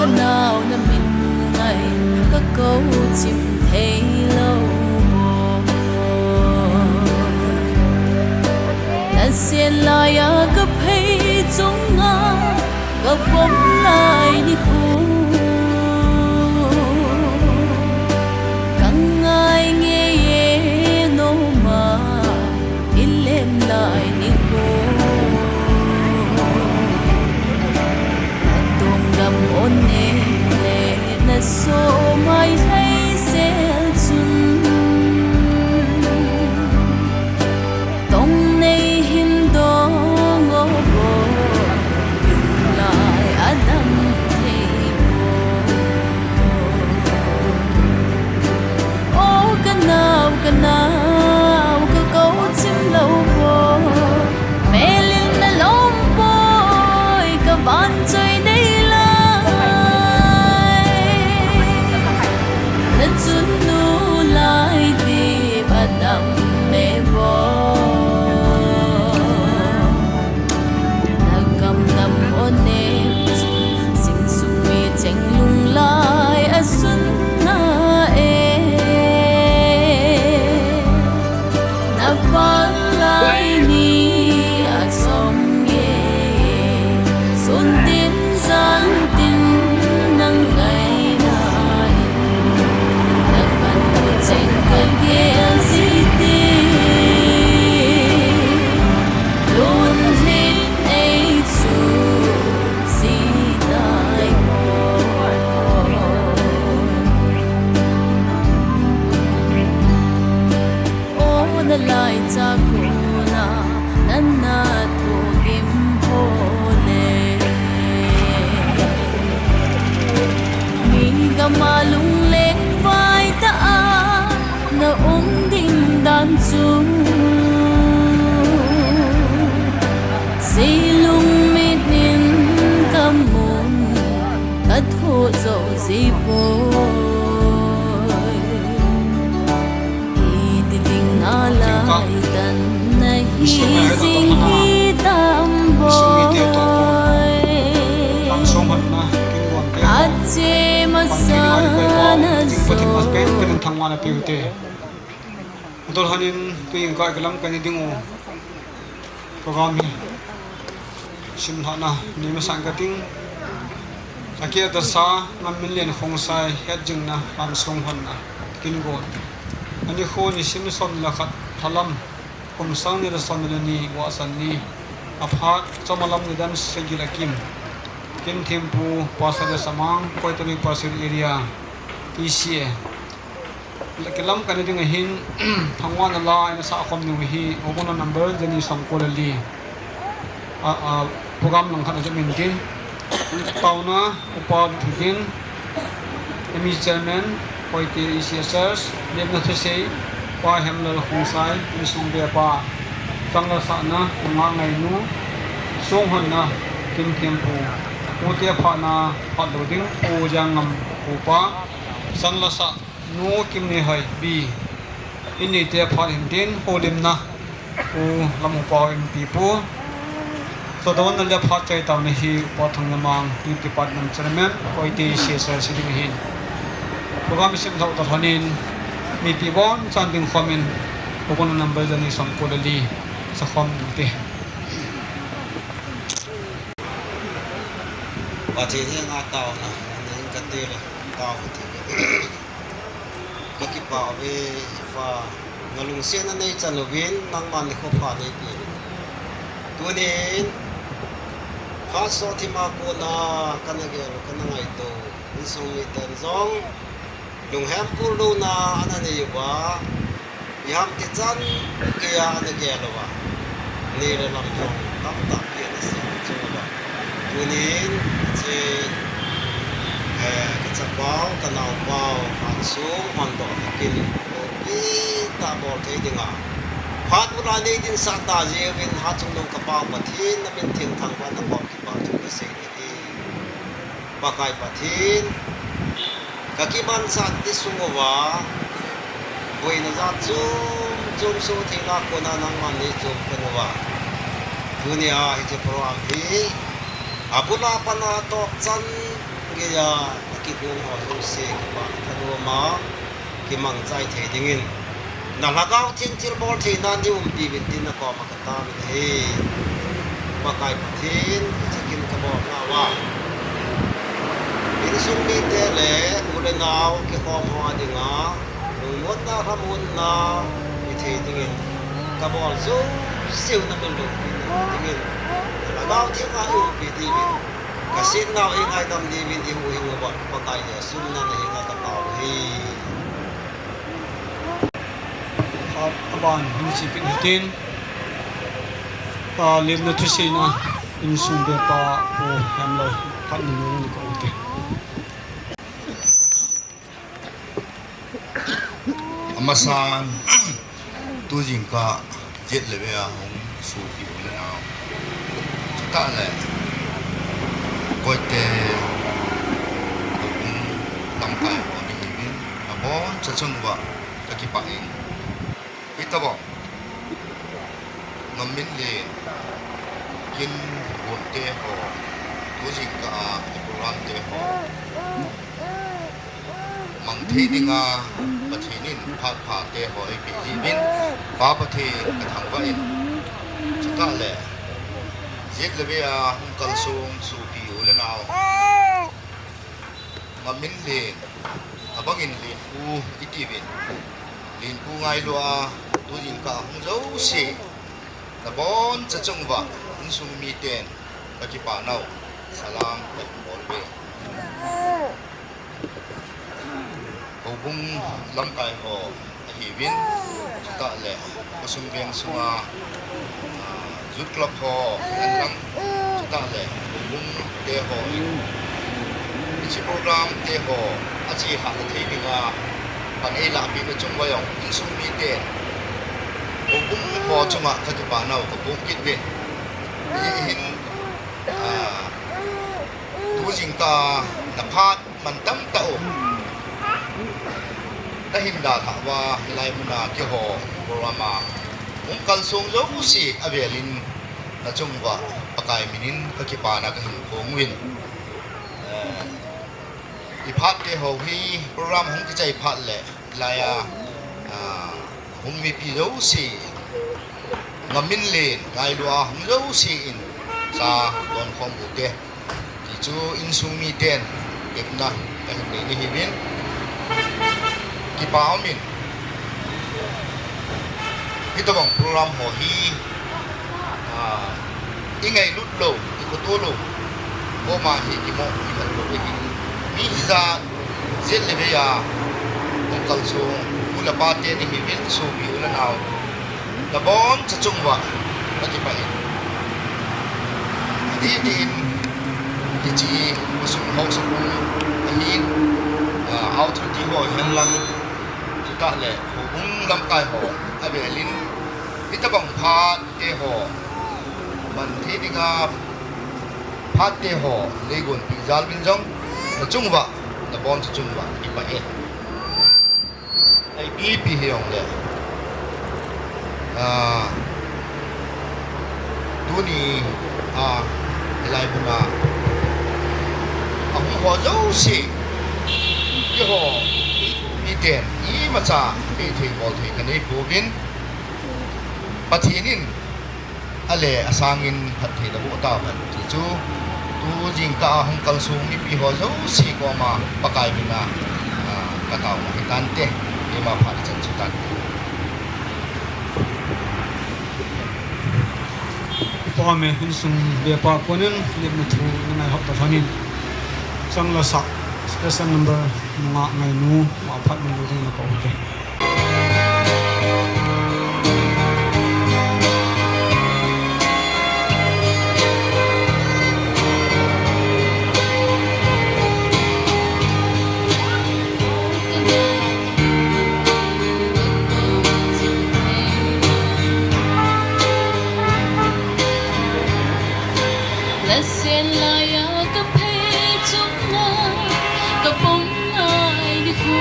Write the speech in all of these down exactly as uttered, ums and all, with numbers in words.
Nau na min ngai ka kou chim thei lo bo. Na sian lai a ka phei chunga ka pom lai ni khu. Ka ngai nge e no ma i len lai ni khu. Ka tong gam o nem le na so mai hai sel chun. Tong nei hin dong o bo, lai a dam thei bo. O ka nau, ka nau, ka kou chim lo bo. Melin na lom poi, ka van choi nei lai. Na chun nu lai ti a dam me bo. Na kam dam o nem chu, sing sung mi cheng lung lai a sun na e. Na pal lai ni a chom nge, sun tin sang tin nang ngai na in, na khan u cheng ka gel si ti. Lun hin ei chu si tai mo. O na lai cha kona, na na thu gim ho le. Mi gam a lung leng vai ta a, na um ding dan chu. Sei lung mit in ka mun, ka thu zo zi poi. Iti ding a lai tan na hi sing hi tam boi. A che masa na zo. Adol hanin tu in ka lam ka ni ding u. Program hi simlhahna ni masang ka ting. Akia ta sa, Ngamminlen Khongsai, het jingna, Hansong honna, kin gon. Ani kho ni sim som ni le khat, Thalam, kum sang ni le som ni le ni, Wahsan ni. Aphat, Chomalam ni dan Segil Akim. Kin thempu, Pastor le Samang, Koitali Pastor Area, P C A. Kilam ka ni ding ahin, thangvahna la ina sah khom ding u hi, Oguna number, jani som ko le li. A, a, program lang khat a jam in tin. Taona, Upa Thukin, M E Chairman, Koite E C S S, Lemna Thusei, Pa Hemlal Khongsai, Misung Bepa, Changla Sahna, Nunga Ngainu, Song Honna, Kim Thempu, Ute Phana, Phatlo Ding, Pu Jangam, Upa, Changla Sah, Nu Kimneihoi, B. Inite phat hin tin, Holimna, Pu Lamupao, M P Pu. Sodon na le phat chai taona hi, Upa Thangnyamang, Youth Department Chairman, Koite C S R si ding hin. Program sim thau ta hanin, mipi bon chan ding khomin, Oguna number jani som ko le li, sa khom ding te. Pathen henga taona, ana hin kate le, tao kate. Kakipah uve, Pa, nalungsetna neichan uvin, nangman nikho pha neipe uvin. Tunin, phat soh thima kona, kana gel u, kana ngaito u, insung miten jong, lunghempul louna ana nei uva, iham tichan, keiya ana gel uva. Nei le lam jong, tamtah pi ana sei chu uva. Tunin, che, eh, kachapau, kanaopau, Hansong, Hon doh nakin, pi ta bol thei dinga. Phat u la nei dinsah ta jeh uvin, Hatchungnung kapau Pathen, namin thengthang uva, nakom kipa thu kasei nahi. Pakai Pathen, kakimanchah ti sung uva, boina jat chom chom soh theina kona nangman neichom peh uva. Tunia hiche program hi, Abula pana tokchan geiya akigong ho jouse kipah thanom a kimangchai thei dingin, na Lhagao Theng thilbol theina nei umpi uvin tin nakoma katao in ahi. Pakai Pathen, hiche kin kabol nauva, insung mite le u le nao kikhom ho dinga lungmonna, lhamonna hithei dingin, kabol jouseu na min loupi dingin, na Lhagao Theng a eiumpi diuvin, kasetnau eingaidam diuvin, ihuhhing uva Pakai Jesu mina nahenga katao ahi. Aban, hiche kin hitin, lemna thuseina, insung bepa Pu Hemlou, phat ni nung ni ka ute. Amasan, tu jingkah jet le vea hung sopi u le nao, chutah le koite, houbung lamkai ho nahiuvin, naboncha chung uva kakipah e. Hitobang Ngam Min Len, kin gonte ho, tu jingkah a program te ho mang thei dinga Pathen in phat phate ho eipeh jeh uvin, Pa Pathen kathangvah in, chutah le jet le vea hung kalsong sopi u le nao, Ngam Min Len, abangin Lenpu itiuvin, Lenpu ngailua tu jingkah a hung jouse, naboncha chung uva insung miten kakipa nau salam kahin bol uve. Houbung lamkai ho ahiuvin, chutah le khosung veng sunga Youth Club ho, henlang, chutah le houbung te ho in, hiche program te ho ache hahna thei dinga pan eilahpeh na chung uva jong insung miten houbung ho chunga kakipa nau kaphong kit uvin. Hijeh hin, tu jingkah a naphat mantam tah u nahin dalhah uva, hilai muna keiho program a hung kalsong jouse avelin nachung uva Pakai minin kakipana kahin phong uvin. Iphat teho hi program hung kichai phat le hilai a hung mipi jouse, Ngam Min Len ngailua hung jouse in cha donkhom u te, ti chu insung miten tepna kahin nei nahiuvin, kipa umin. Hitobang program ho hi ingailut lou, ikhoto lou, koma hi kimoh imat lou ahi. Mi hijat jet le vei a hung kalsong u le pa te nahiuvin, sopi u le nao, naboncha chung uva kakipah in, adih dih in hiche khosung haosapu ahin, authority ho hihen lang, chutah le houbung lamkai ho avelin, hitobang phat teho man thei dinga phat teho neigonpeh jal uvin jong, nachung uva, naboncha chung uva kipah e. Ipi ipi hijongle, tuni a hilai muna ahung ho jouse, keiho miten imacha pehthei bolthei kanei pouvin, Pathen in ale asangin phattheina boh tauhen ti chu, tu jingkah a hung kalsong mipi ho jouse koma Pakai mina kataona hitante, eima phat ichan chu tante. Pame insung bepa konin lemna thu nangai hou talhonin, chang la sah special number nunga ngainu, ma phat min ding nakou te. Nasen laiya kaphei chunga kapom ngai nikho.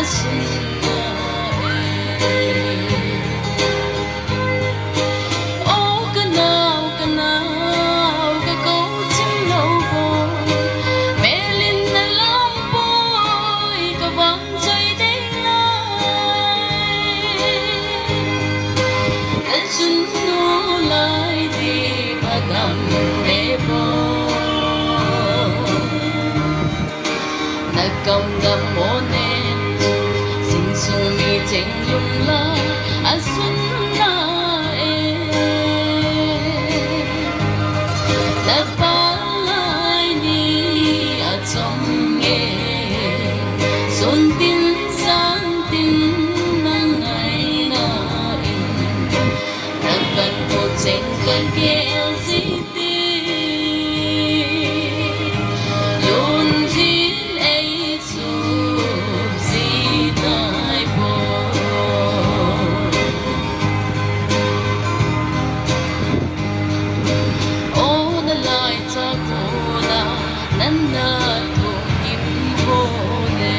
asun na e. O kanao, kanao, kakou chim lou boi, mel in nalom boi, kavang choi dei lai. Nachun nu lai di padam me boi. Nakam dam mo ne chu, singsung mi cheng lung la asun na e. Napa lai ni achom nge, sun tin sang tin nangai na in. Nakan ko cheng kagel ji ti. Lun jin ei chu ji tai boi. O nalai cha ko la, nana thong kim ho le.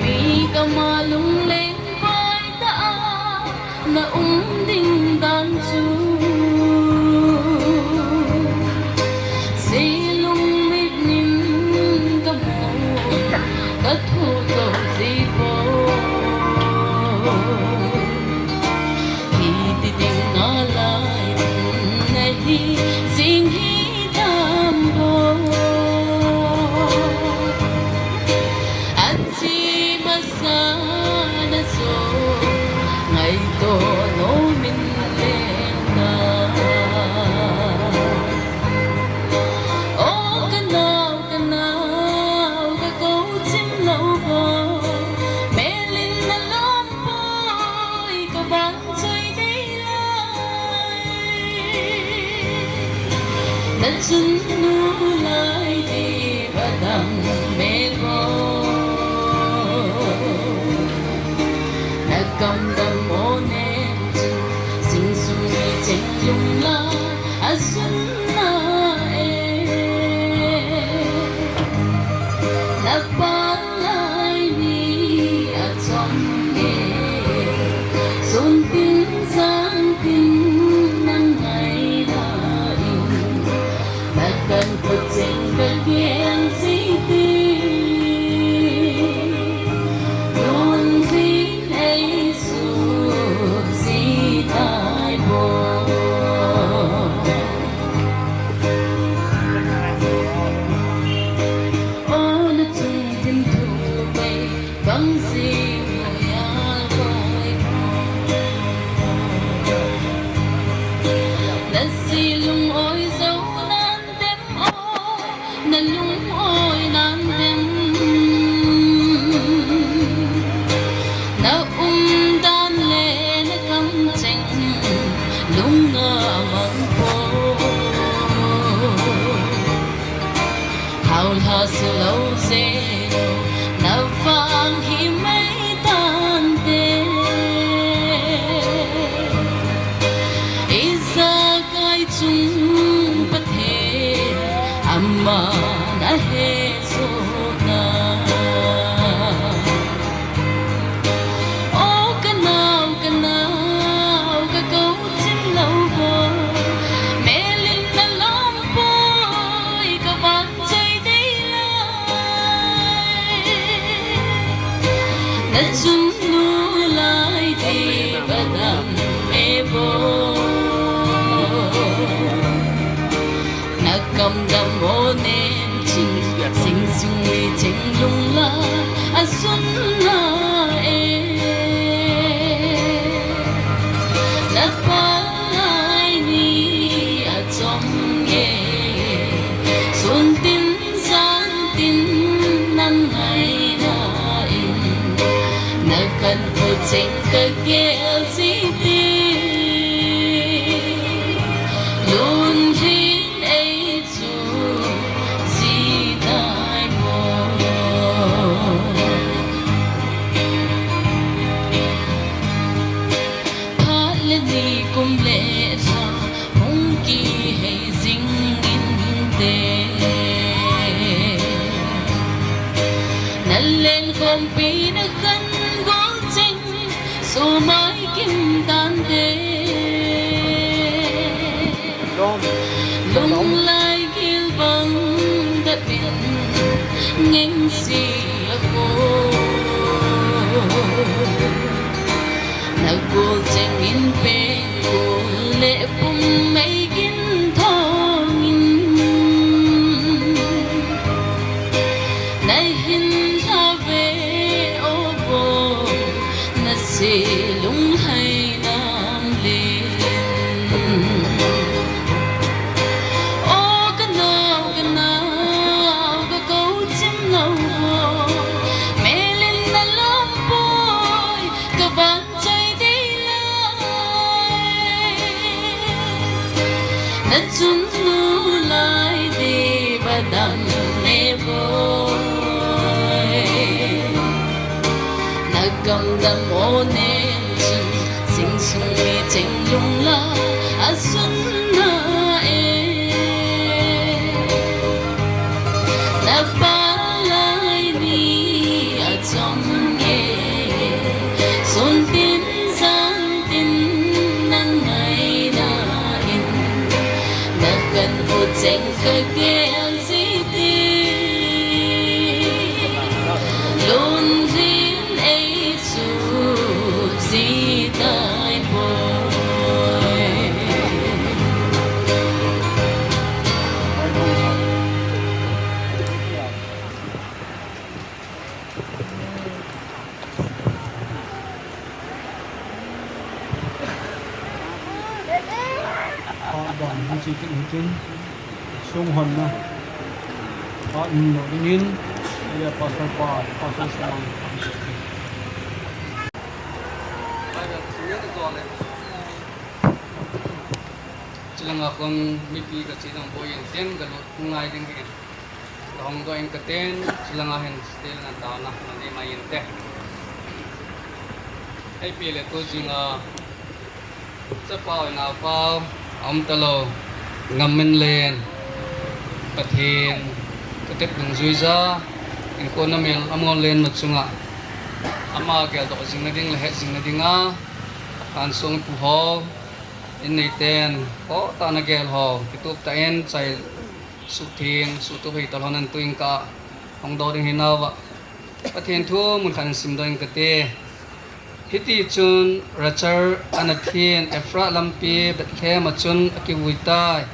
Mi kama lung leng vai ta a, na um ding dan chu. Silung mit nin kamu, kathu to ji boi. Hiti ding nalai nahi, jing hi tam boi. Achi masa na so, ngaito nom in leng na. O kanao, kanao, kakou chim lou boi, mel in nalom boi, kavang choi dei lai. Nachun nu lai di padam me boi. Nakam dam mo ne chu, singsung mi cheng lung la asun na e. Napa lai ni achom nge, sun tin sang tin nangai na in. Nakan ko cheng kagel ji ti. Lun jin ei chu ji tai boi. O nachung tin thu mei bang ji mo ya boi. Nasi lung oi zo nan dem o, nalung oi nan dem. Na um dan le nakam cheng, lung a mang po. Hao la su lou se, na vang hi mei tan te. Ijakai chung Pathen, aman ahe sona. O kanao, kanao, kakou chim lou boi, mel in nalom boi, kavang choi dei lai. Nachun nu lai di padam me boi. Nakam dam mo ne chu, singsung mi cheng lung la asun na e. Napa lai ni achom nge, sun tin sang tin nangai na in. Nakan ko cheng kagel ji ti. Lun jin ei chu ji tai boi. Phat le ni kum le lha hung kihei jing in te. Alen khompi na kan gol cheng, sumai kim tante. Lunglai gil bang dat min, ngeng si a ko. Na gol cheng in pen gol le pum mai gin thong in. Na hin lha ve o bo, na se lunglhai nam len. O ka nau, ka nau, ka ko chim nau bo, melin na lom poi, ka van chai dei lai. Na chun nu lai di ba dam ne boi. Na kam dam o ne chun, sing sung mi cheng lung la a sun na e. Na pa lai ni a chong e, sun tin san tin nang mai na in, na kan hu cheng ka gel si ti, lun rin ei su si tai poi. Phat ban hiche kin hitin, sung honna phat hin lo dingin, aya pastor pa, pastor Samang. Chulanga kon mipi ka chi dang boi in ten ka lut ngai ding in. Ka hong doh ing ka ten, chulanga hin stil na taona na nei mai inte. Ei pi le tu jinga, chapau naopau, a um talou, ngam min len, Pathen, ka tep dungjuija, in ko na mel, a mol len na chunga, ama geldoh jing na ding le het jing na dinga, kan sung pu ho, in nei ten, ko ta na gel ho, kitup ta in, chai, Suhtheng, suhtup hei talhon an tuing ka hong doh ding hi nauva. Pathen thu mun khat in sim doh ing ka te. Hiti chun Rachel ana thin Ephrath lampi Bethlehem a chun a kivui tai.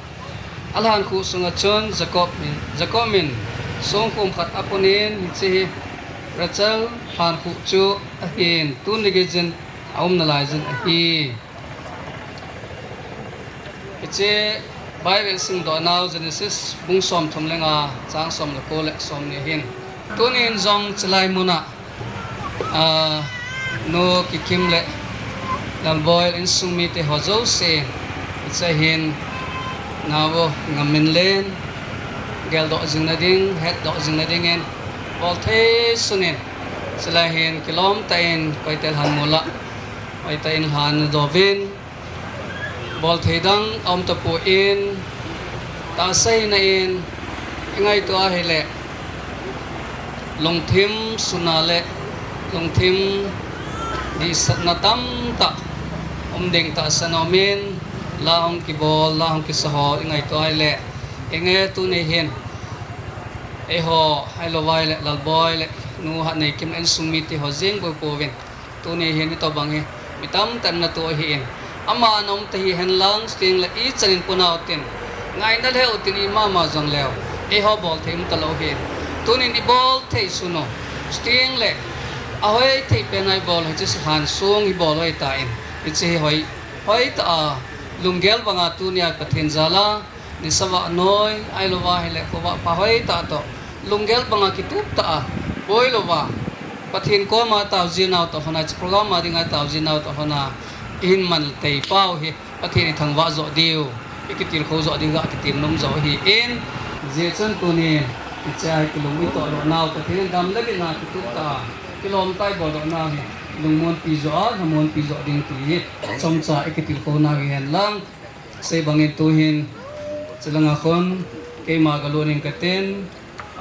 A lhan khuh sunga chun Jacob min, Jacob min songkhum khat a pun in hiche hi Rachel lhan khuh chu ahin tuni gei jin a um nalai jin ahi. Hiche Bible simdoh nau Genesis bung somthum le nga chang som le ko le somni hin. Tunin jong chulai muna, ah, nu Kikim le Lalboi insung mite ho jouse, hiche hin nau ngam min len, geldoh jing na ding, hetdoh jing na dingin, bol thei sunin, chulai hin kilom tah in, koite lhan mula, koite in lhan dovin, Bol thei dang a um tapon, tahsa hina in, i ngaito ahile, lungthim suna le, lungthim dihsatna tamtah, um ding tahsan a um in, la hung kibol, la hung kisa ho, i ngaito ahile, i nge tuni hin, eiho, ahilou vai le, Lalboi le, nu Hatneikim le, insung mite ho jeng bou pouvin. Tuni hin hitobang hi, mi tamtah in na toh ahin. Ama na um ta hihen lang, suting le ichan in puna utin. Ngaina lheh utin i mama jong leu. Eiho bol thei um talou hin. Tunin i bol thei sun u. Suting le, ahoi thei pen a i bol, hiche si han sung hi bol hoi tan. Hiche hi hoi, hoi tah a, lunggel banga tunia Pathen jal a, Nisa vah noi, ahilou va ahile, khovah pha hoi tah toh. Lunggel banga kitup tah a, boi lou va. Pathen koma taojin nau toh lhona, hiche program a dinga taojin nau toh lhona, i hin man tei pau hi, Pathen i thangvah joh diu, i kitilkhou joh diu, ga kitim nom joh ahin, hijeh chun tuni, hiche a kilung i toh doh nau, Pathen in dam le lina kitup tah a, kilom tah a i bol doh nau hi, lungmonpi joh a, lhamonpi joh ding ti hi, chomcha i kitilkhou nau hihen lang. Sei bangin tuhin, chulanga khun, keima galut ing katin,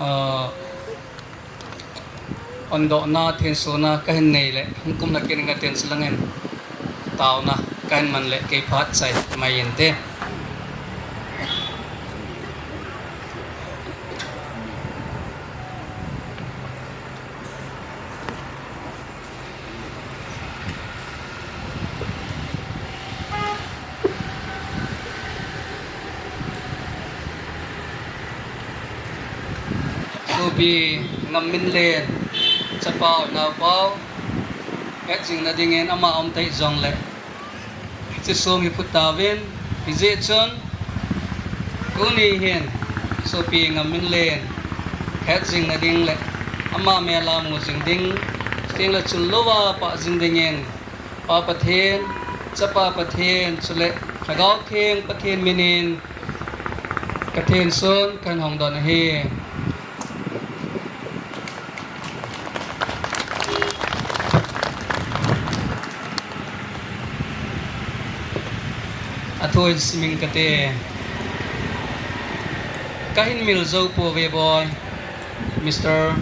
ah, Hondohna, thensona kahin nei le, hung kumna kin nga ten silangin. Taona kahin man le, kei phat chai mai inte. Sopi Ngamminlen, chapau, naopau, hetjingna dingin ama aum thei jongle, hiche song hi phu tauvin, hijeh chun, tuni hin, Sopi Ngamminlen, hetjingna ding le, ama mel a mu jing ding, chuteng le chun louva pah jing dingin, Pa Pathen, Chapa Pathen, chule Lhagao Theng Pathen minin, ka thenson kahin hongdon ahi. Athu in siming kate. Kahin mil jou pouve boi, Mister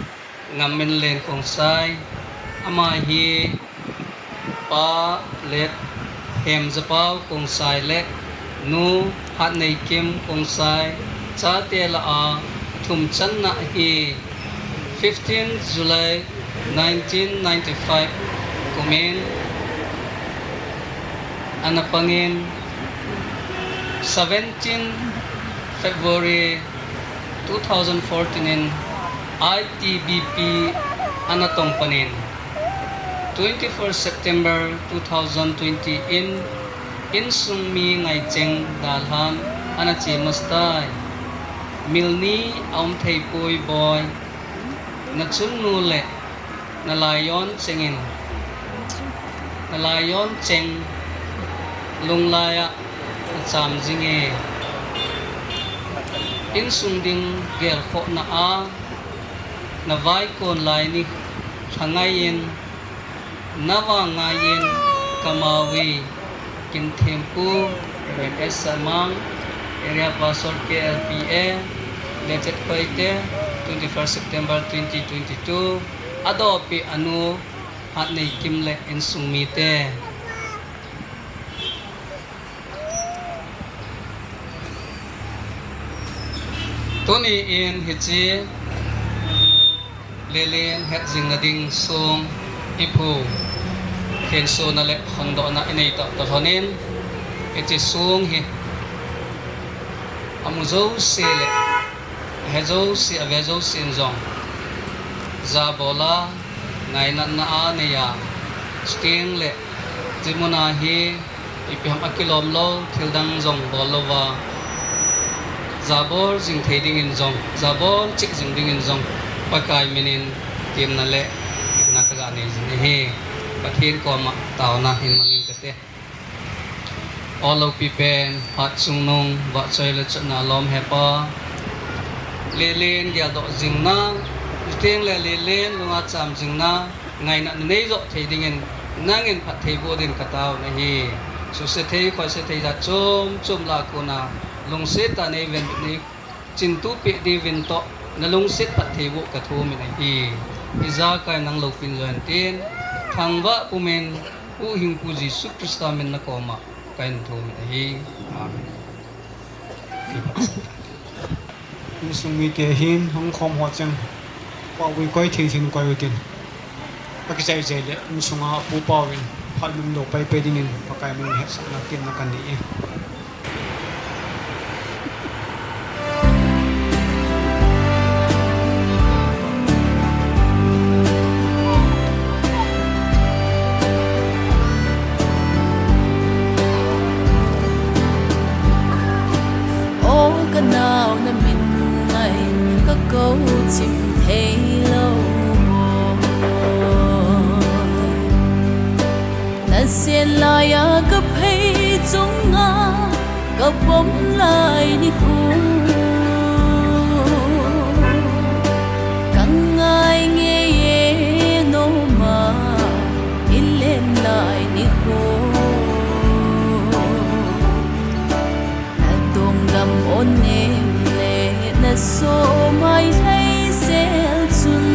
Ngamminlen Khongsai, ama hi Pa Let Hemjapau Khongsai le Nu Hatneikim Khongsai chate lah a thum channa hi fifteen July nineteen ninety-five kumin ana pangin seventeen February two thousand fourteen in I T B P ana tong panin, twenty-first September two thousand twenty in insung mi ngaicheng dalhan ana che mastai. Mil ni aum thei poi boi, na chunnu le na laiyon chengin, na laiyon cheng lunglai a na cham jinge. Insung ding gelkhohna a na vaikon lai ni lhangai in, na vang ngai in ka mau e. Kin thempu Reverend S Samang, Area Pastor K L P A, Lechet Koite, twenty-first September twenty twenty-two, adopi anu Hatneikim le insung mite. Tuni in hiche Lelen hetjingna ding song iphu, thensona le hondohna inei tah tah lhonin, hiche song hi amu jouse le, ahe jouse, ave jouse in jong, jabola, ngainatna anei a, chuteng le, hiche muna hi, ipi ham akilom lou, thil dang jong bol louva, jabol jing thei dingin jong, jabol cheh jing dingin jong, Pakai minin, temna le, na kaga nei jing ahi, Pathen koma, taona hin mangin kate. O loupi pen, phat chungnung, vahchoi le chotna lom hepa. Lelen geldoh jingna, chuteng le Lelen lunga cham jingna, ngaina nei joh thei dingin, nangin phattheiboh din ka taona ahi. Suse thei, khoise thei jat chom chom lah a kona, lungset tah a nei ven, nei chintu peh diuvin toh, na lungset phattheiboh ka thum in ahi. Ijakai nang loupin joh hen tin, thangvah pumin, Huhhingpu Jesu Christa min na koma, kahin thum in ahi. Amen. Insung mite hin, hung khom ho cheng, Pauvin koi thei thei in koi utin. Akichai chai le, insunga Pu Pauvin, phat lum lou pai pai dingin, Pakai min hetsahna temna kanei e. O ka nao na min ngai ka kou chim thei lou boi. Na sen lai a ka phei chunga ka pom lai ni khu. Ka ngai ngei e noma i len lai ni khu. Na donglam o nem le na so mai lhei sel chun.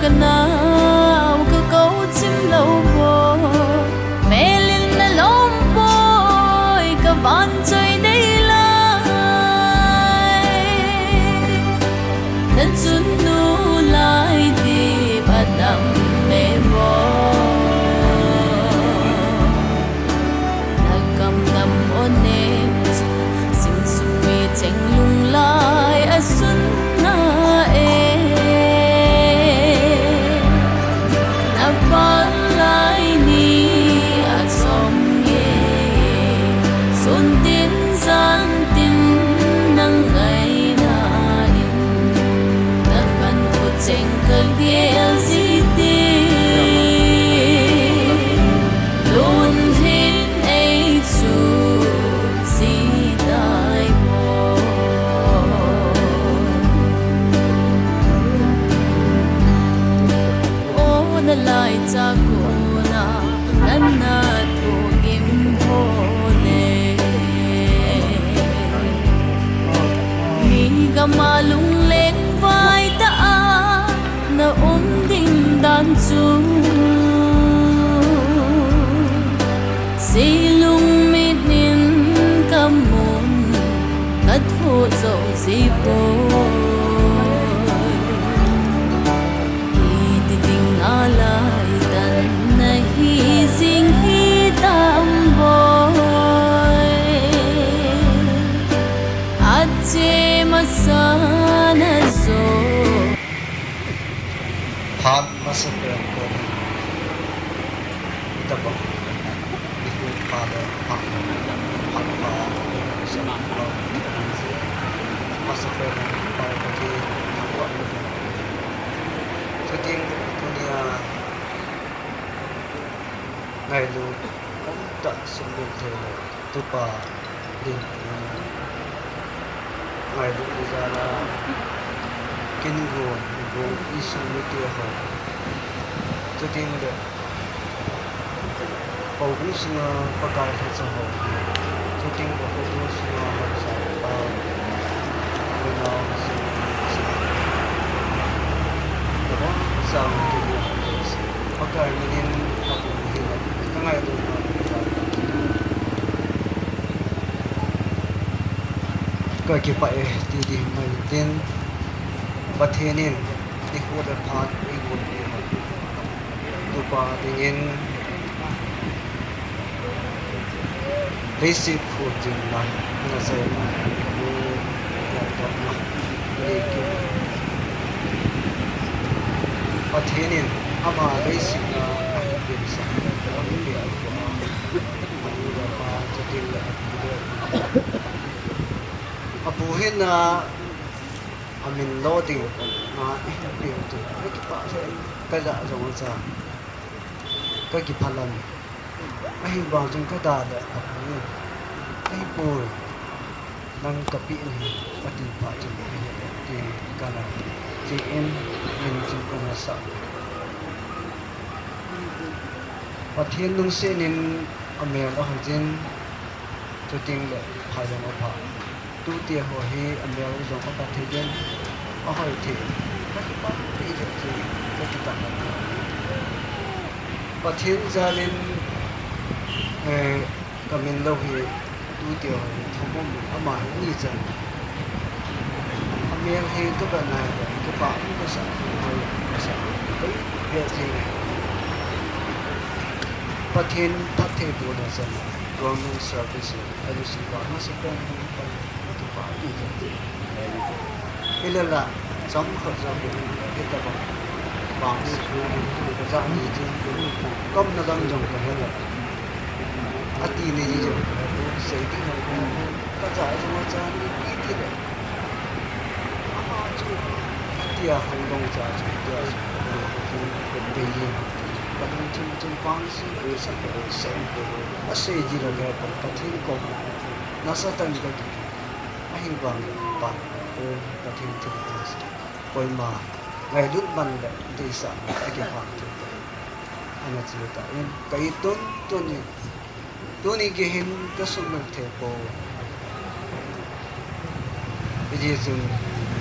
Ka nau ka kou chim lou boi, mel in na lom boi, ka vanchoi nei lai. Na chunnu lai dip a dam e boi. Na kam dam o nem chu, sim sung mi cheng lunglai a sun na e. Na pal lai ni a chom e, sun tin jan tin na ngaina in, na khan u cheng ka gel ji tin. Lunghin ei chu si tai mo. O na lai cha kona, na na thu gim ho le. Mi gam a lungleng vai ta a, na um ding dan chu. Seilung mit in ka mun, ka thu zo ji poi. Hiti ding a lai tan na hi jing hi tam boi. A che masa na zo. Phat masa pen ko. Tabang. Niku pha le phat. Phat pha. Masa pen ko. Phat ko. Chuting tunia ngailut umtah sumil thei le tupa din ngailut ni jal a kin gon, gon Isu mite ho. Chuting le houbung sunga Pakai lhacha ho. Chuting le houbung sunga haosa pa, unau, Pakai minin a bung hi ka ngailutna ka kipah e ti ding mai tin, Pathen in nikho le phat eigon peh tupa dingin leiset khojinna, nachaina, leiset khojinna, Pathen in ama leiset a ahin sah, amin le a koma, anu le apa, chuteng le api le apu hin a, amin lo ding a, ihin peh u chu, kakipah lheh in, kajah jong acha, kakiphalam. Ahivang chun kada le apu in, ahipoi, nang kapeh in ahi, ati phat chun, ahi, ti kana, tin, min chu kana sah. Pathen lungset in amel ahoijin, chuteng le phai jong apha. Tute ho hi amel jong apha thei den, ahoi thei, kakipah thei jeh chun, kakipah. Pathen jal in, eh, kamin lo hi, tute ho hi thum um in, ama hi ni chan. Amel hi kavet nai le, kipah um kasah, hoi kasah, kei vet thei ngai. Pathen phattheibohna chan, government service, L C pa, masa pen hung pan, kipah thei jeh. Hilala, chomkhat jong, hitobang, bang school, kajah ni chu, kamna lam jong kahe le. Ati nei ji jong, sei ding jong, kajah jong acha ni, iti le. Ama chu, atia hung dong cha chu, atia chu, dong chu, dei jin, kalungthim chun vangse, sei, sei, asei ji le, Pathen koma, nasatah in kati. Ahivang pan, o, Pathen thilpha, koima ngailut man le deisah a kikhang thil te ana che tan, ka it tun tun in, tuni gei hin ka sumil thei poi. Hijeh chun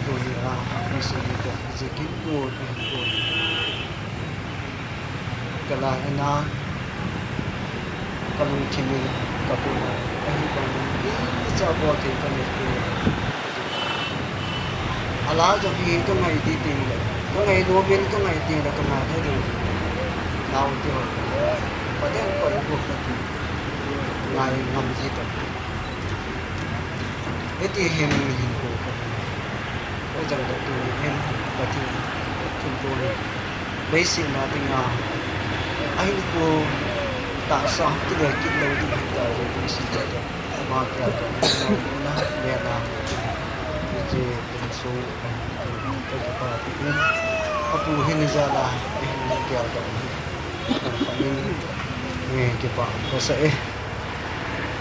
tunia mission te, hijeh kin gon, gon. Kala ena, kalungthim in, kapuna, ahi bang in, icha bol thei kanei poi. Ala jong hi kangai ti ting le, kangai nom in, kangai ting le, kangai thei ding. Nao ti ho. Pathen koi bol kati. Ngai ngam ji ta. Hiti hin hinkho ka hung. Ka jang ka tu hin ka ti, hinkho ni. Leiset a dinga ahinkho tahsa kile kit lou ding hi ta, leiset a dinga. Ama ka ta na, na, na. Hiche ding so, ka kipa ti in. Apu hin jala, hin na kial ka hin. Ka hin, eh, kipa ka sa e.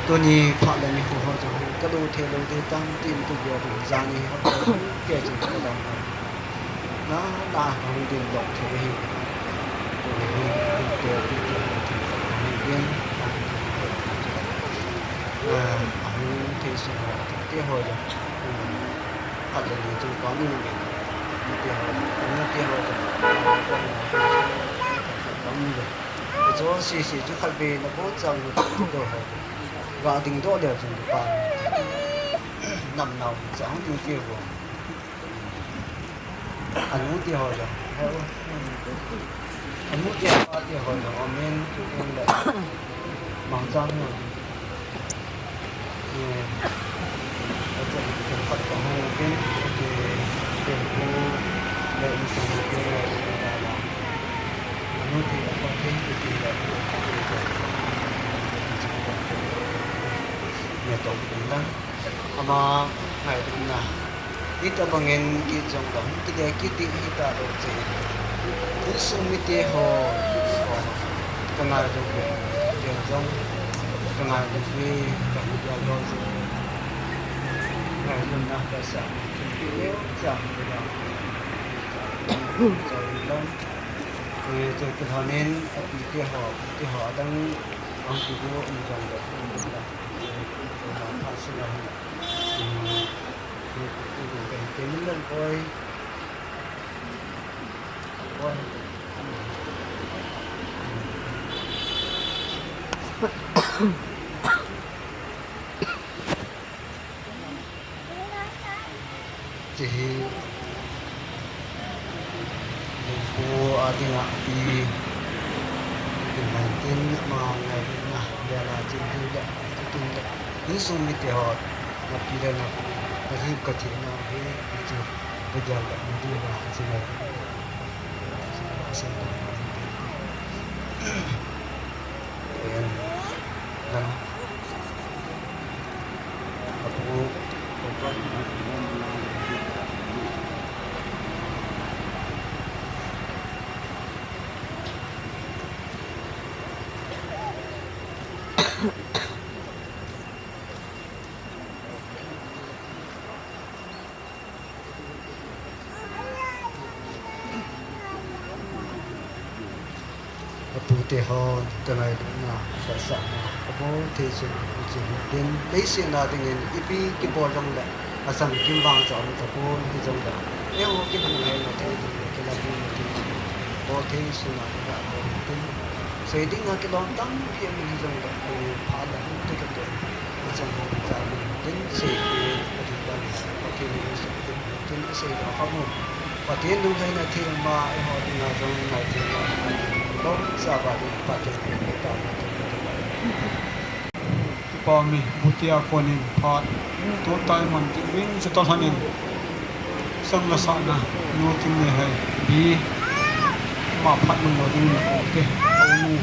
Tuni phat le nikho ho jong hi, ka do thei lou ding tam tin ka gel ding, jani ho jong hi, kei jong ka dam ho. Na, na, hung din lou thei hi. Tuni hi, hung te, hung te, hung te, hung din, na, hung thei sun ho, te ho jong, hmm, phat le ni jong ka mu ve. Te ho, te ho jong, ka mu ve. Ajo sese chu khatvei na bol chang u chu ding doh ho. Ga ding doh le jong pa. Nam nau cha hung ding ti ho. Anu ti ho jong. Anu ti pa ti ho jong. Amen. Mang chang ho. Ama ngailutna. Hitabangin kei jong dam kile kit ding hita lou che. Insung mite ho, ho, ka ngailu ve, ken jong ka ngailu ve, ka hu dia lo jo. Ngailutna ka sa, kin pi leu cha, hu dia. Chai dam. Ui, che kilhonin, ite ho, ite ho, adang, ang kibu, um jong le, um jong le. Ui, ui, ui, ui, ui, ui, ui, ui, ui, ui, ui, Chehi, Lungpu a dinga pi, pi nineteen ama ngailutna, bela chin hi le, tutum le, insung mite ho, na pi le na, na hi ka thi na hi, hi chu, ka gel le, na di ba, chi le. Atute hon ka ngailutna, ka sahna, ka bol thei chu, chu din, leiset a dingin ipi kibol jong le, asang kim vang cha um tapon, hijongle, eiho kilunglhaina thei ding le, kilamna thei ding le, bol thei suna ka bol ding. Sei dinga kilom tampi um hijongle, phat le hung te ka to. Pathen lunglhaina thei ma, eiho dinga jong ngai thei ma, Pathen lunglhaina thei ma. Kipa mi, butia konin phat, tutai man ti min chu ta lhanin, sang la sahna, nu tin ne hai, bi, ma phat mun lo ding na ko te, ko nu.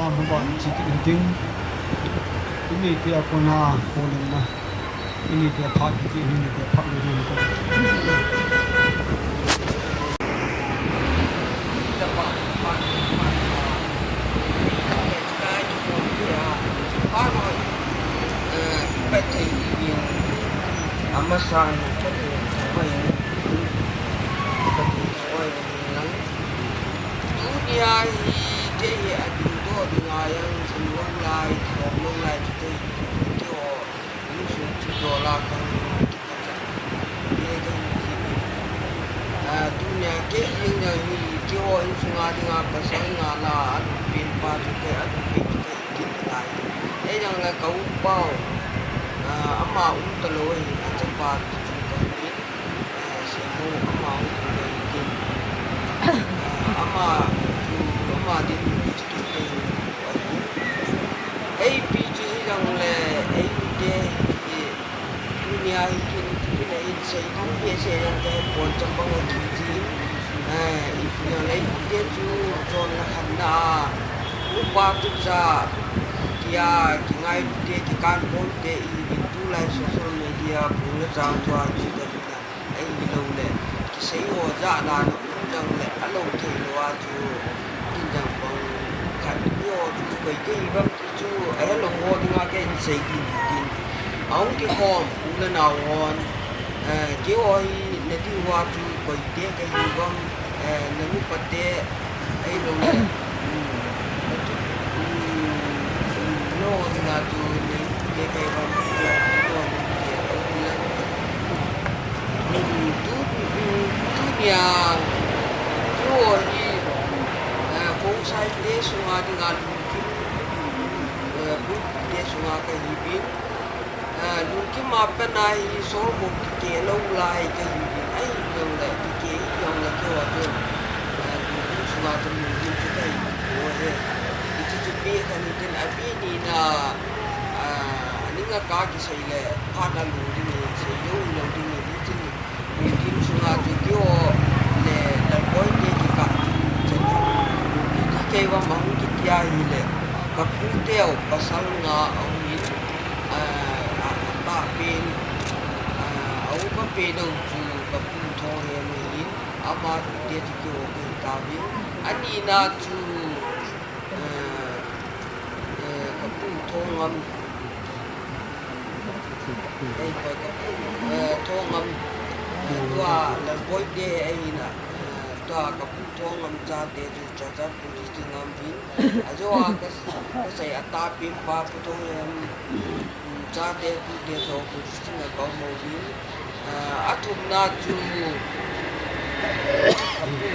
Hamba chi kit ding. Ini tia kona kolen na. Ini tia phat kit, ini tia phat ni ko. Ama sang ka tu, ka tu, ka tu, ka tu, Tunia hi kei hi adingdoh dinga jong, jing lou lai, thilom lou lai, chu kei hi, keiho insung chu dola kang, kei kei hi. Ah, tunia kei hi jong hi, keiho insunga dinga pasal nga la, alungpen pa chu kei, alungpen chu kei hi kit lai. Ei jong le ka upa u, ah, ama um talou hi, ka chapa chu ka hi. Ama, ama din, ei pi chu hi jong le, ei te hi, tunia hi kin, kin a hin sei ding behseh jong te, pon chapang a ki ji, eh, i pi jong le, ei te chu chon la khan na, upa tu cha, tia, kingai te, kikan pon te, i, i tulai social media, pu le chang tua, ki te, Ahilouleh, kisei ho jat dan um jongleh, alou thei lou a chu, kin jong bang khat ni ho chu, koi kahi bang ti chu, ahelou ho dinga kahin sei ding tin. Ahung kikhom, u le nao hon, eh, keiho hi nadiu a chu, koite kahi bang, eh, nanu pate, Ahilouleh, um, um, um, no, na chu, ni, ke, ke, bang, no, ni, ke, um, le, um, tu, um, tunia, tu, ni, eh, Khongsai te sunga dinga lungkim, eh, lungkim te sunga kahi bin. Ah, lungkim a pat a hi solbok kikeh lou lai kahi, ahi jongleh, kikeh hi jongleh keiho chu, ah, lungkim sunga chu lungkim chu kahi poi. Hiche chu beh khat hitin, abeh nina, ah, aning a kakisei le, phat a lungkim hi, sei lou, lou ding hi, hitin, Lungkim sunga chu keiho le Lalboi te kikah chu chan khat. Lungkim chu keiho ma hung kiti ahile, kapu teu pasal nga ahung in, ah, ah, atah pen, ah, a upa pen u chu kapu Thonghem ahin, ama tute chu keiho kahi tauvin. Anina chu, eh, eh, kapu Thongngam Ei, koi kapu, eh, Thongngam, eh, tua Lalboi te ahin a, eh, tua kapu Thongngam chate chu Churachandpur district a um uvin. Ajo a ka, kasei a tapen pa Pu Thongngam, mm, chate tute chu Ukhrul district a ka um uvin. Ah, athumna chu, kapu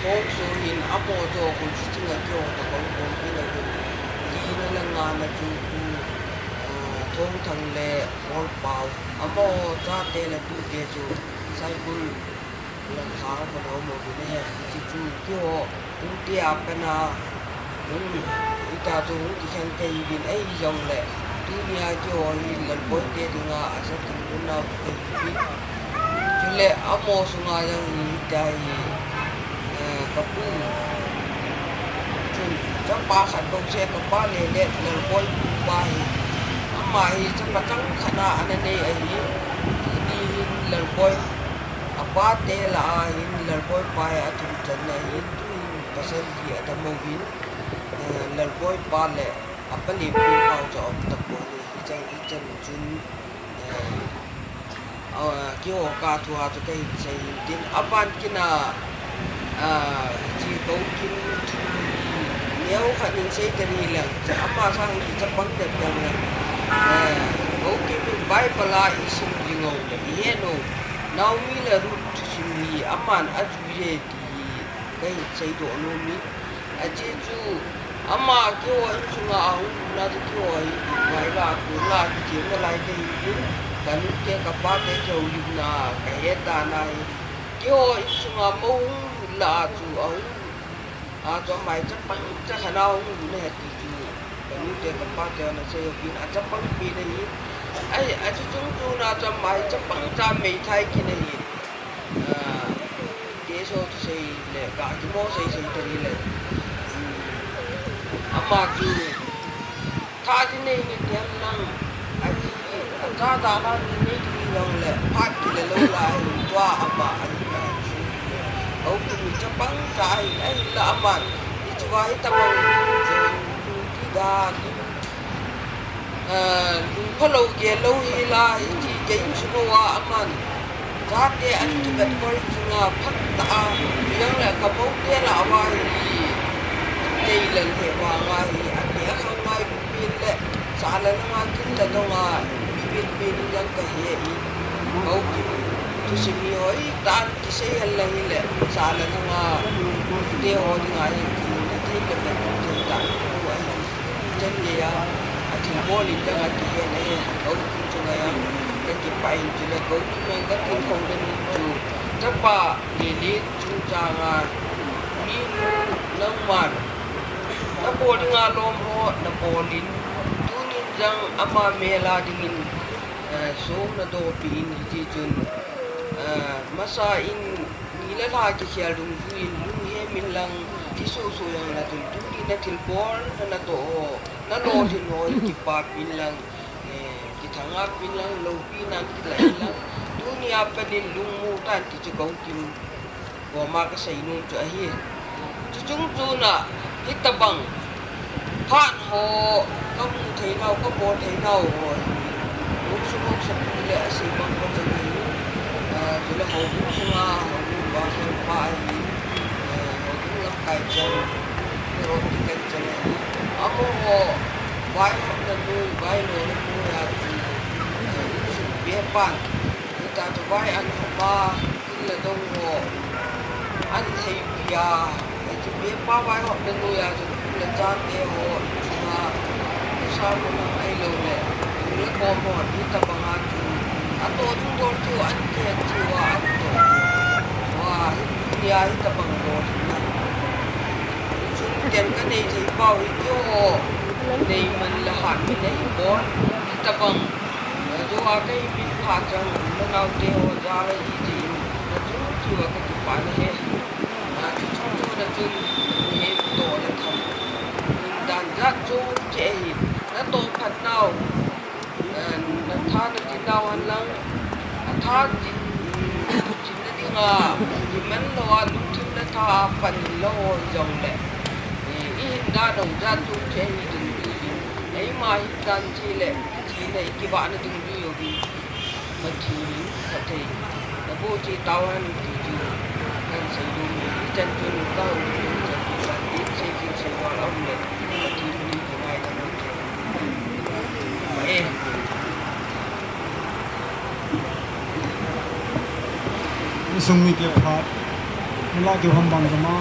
Thongso hin amaho chu Ukhrul district a keiho toh ka um khom uvin ahin. Lina le ngana chu Pu, ah, Thongthang le Bolpao. Amaho chate le tute chu Saikul Langthang a kon a um uvin ahi. Hiche chu keiho Tute a pat a, hung, hitia chu hung kikhen kahiuvin ahijongle, tunia keiho hi Lalboi te dinga asat ding lhon nau kahiuvin. Chule amaho sunga jong hi hitia hi, eh, kapu chun, chapa khat bou se kapa le le Lalboi pu pa hi, ama hi chapa chang khat a ana nei ahi, tuni hin Lalboi Apa te lah a hin Lalboi pa hi athum channa ahin, tuhin pasal hi adammo uvin, eh, Lalboi pa le apa Lempi pa u chu aum tapon ahi, hichan, hichan chun, eh, ah, keiho ka thu a chu kahin sei hin tin, aban kit a, ah, hiche Boukim thu hi neo khat in sei teni le, ama sang hi chapang dep dang le, eh, Boukim in Bible a isim jing u le, ihet u, Naomi le Ruth thusim hi aman ajui e ti hi kahin seidoh nom in. Ajeh chu ama keiho insunga ahung lutna chu keiho hi vaila, kula kichem nalai kahiuvin, kanute kapate kihoulimna kahet dan ahi. Keiho insunga mou hung lut lah a chu ahung lut a chu ama hi chapang cha khat a hung lut ahi ti chu kanute kapate hon asei uvin, achapang pen ahi. Ahi, achu chung chuna chu ama hi chapang cha meithai kit ahi. Ah, teso thusei le, ga kimo seisei teni le. Hmm. Ama chu tha ji nei ni tiam lang, a ji a cha da la ni nei ni long le phat kile lou lai tua ama a ji a ji. Au ki mi chapang cha ahi, ahi la ama ni chu va hi ta bang chu ti da ni. Lungphalou gellou hi la, hiti kei insung uva aman chate an kivet kol chunga phat tah a, chujong le ka moute lah uva hi, tei lel he vanga hi, ati a khangai bupin le, sala langa kin le donga, bipin pin jang ka he hi, bau ki, thusim hi hoi tan kisei hel le hi le, sala langa, te ho dinga hi, thei le vet thei ta, Chan geiya, a thilbol in jong a kihen ahi, a um chunga jong, ka kipah in chule, ka um chunga ka tilkhou le min chu, chapa, Lily chungchanga, mi nu, nangman, na bol dinga lom ho, na bol in, tunin jong ama mel a dingin, eh, song na dopi in, hiti chun, eh, masa in, Ni le lha kikhel dungjui in lunghem in lang, thi soso jong la chun tuni na thilbol na natoh ho, na lolhin ho hi kipah pin lang, eh, kithangah pin lang, loupi nan kilah in lang, tuni a pat in lungmong tan ti chu ka hung kim gom a ka sei nom chu ahi. Chuchung chun a, hitabang phat ho, ka mu thei nau, ka bol thei nau ho hi, lungsung hausa pi le a sei bang ka chang hi, ah, chule houbung sunga, houbung pastor pa ahi, ah, houbung lamkai chang, mi rom ti kan chang ahi. Amaho, vaihopna noi, vailona noi a chu, ah, insung be pan, hita chu vai an hop a, Kum le dong ho, an thei pi a, hichu pepa vaihopna noiya chun kum le chate ho, chunga, nusa mun hong ahilou le, kum le kom ho, hitabanga chu, atoh dung dol chu, an kihet chu a, an toh. Wa, hi, tunia hitabang bol na. Chun ken ka nei thei pau hi, keiho, nei man le hat man ahi pon, hitabang Ajo a ka imin phat chang, na naote ho jal a iti in, na chu chu a ka kipah na he. Na chu chu chu na chun, he to na tham. In dan jat chu che hi, na to phat nau. Na, na tha na tin nau an lang, a tha tin, tin na ding a, iman lo a, lungthim na tha a pan in lo ho jong le. I, i hin dan ho jat chu che hi ding ding. Eima hin dan chi le, chi le, i kivahna dungjuiya uvin, Pathen in phatthei naboh cheh tauhen ti chu kahin seinom e. Hichan chun kahung, hichan chun kahin sei, sei, sei val aum le, Pathen in kingaidam ute. Amen. Insung mite phat, nila keu ham bang jama.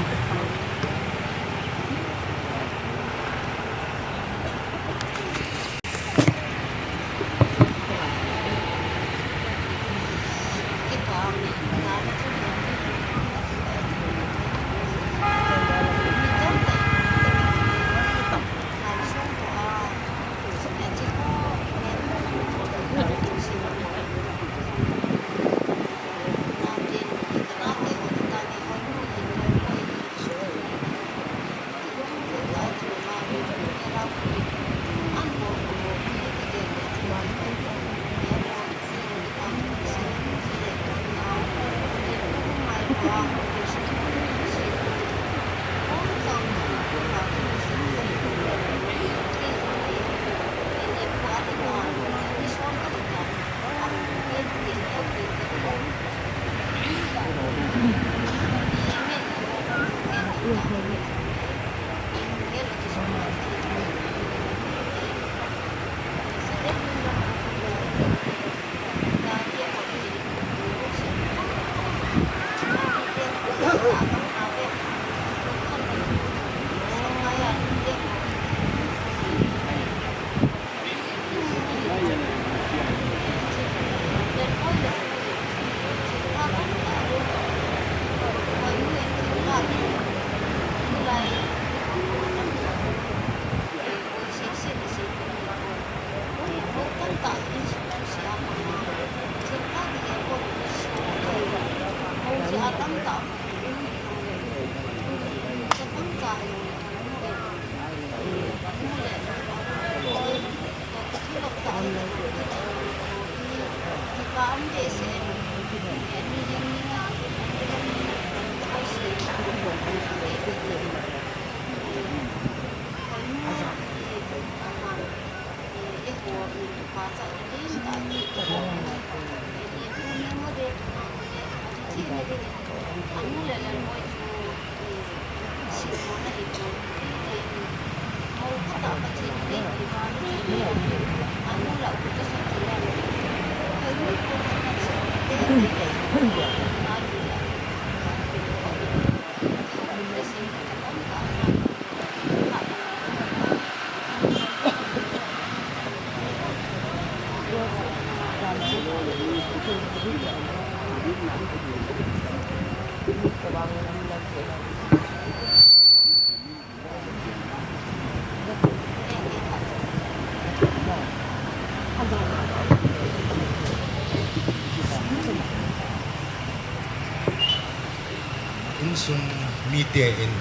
Insung mite in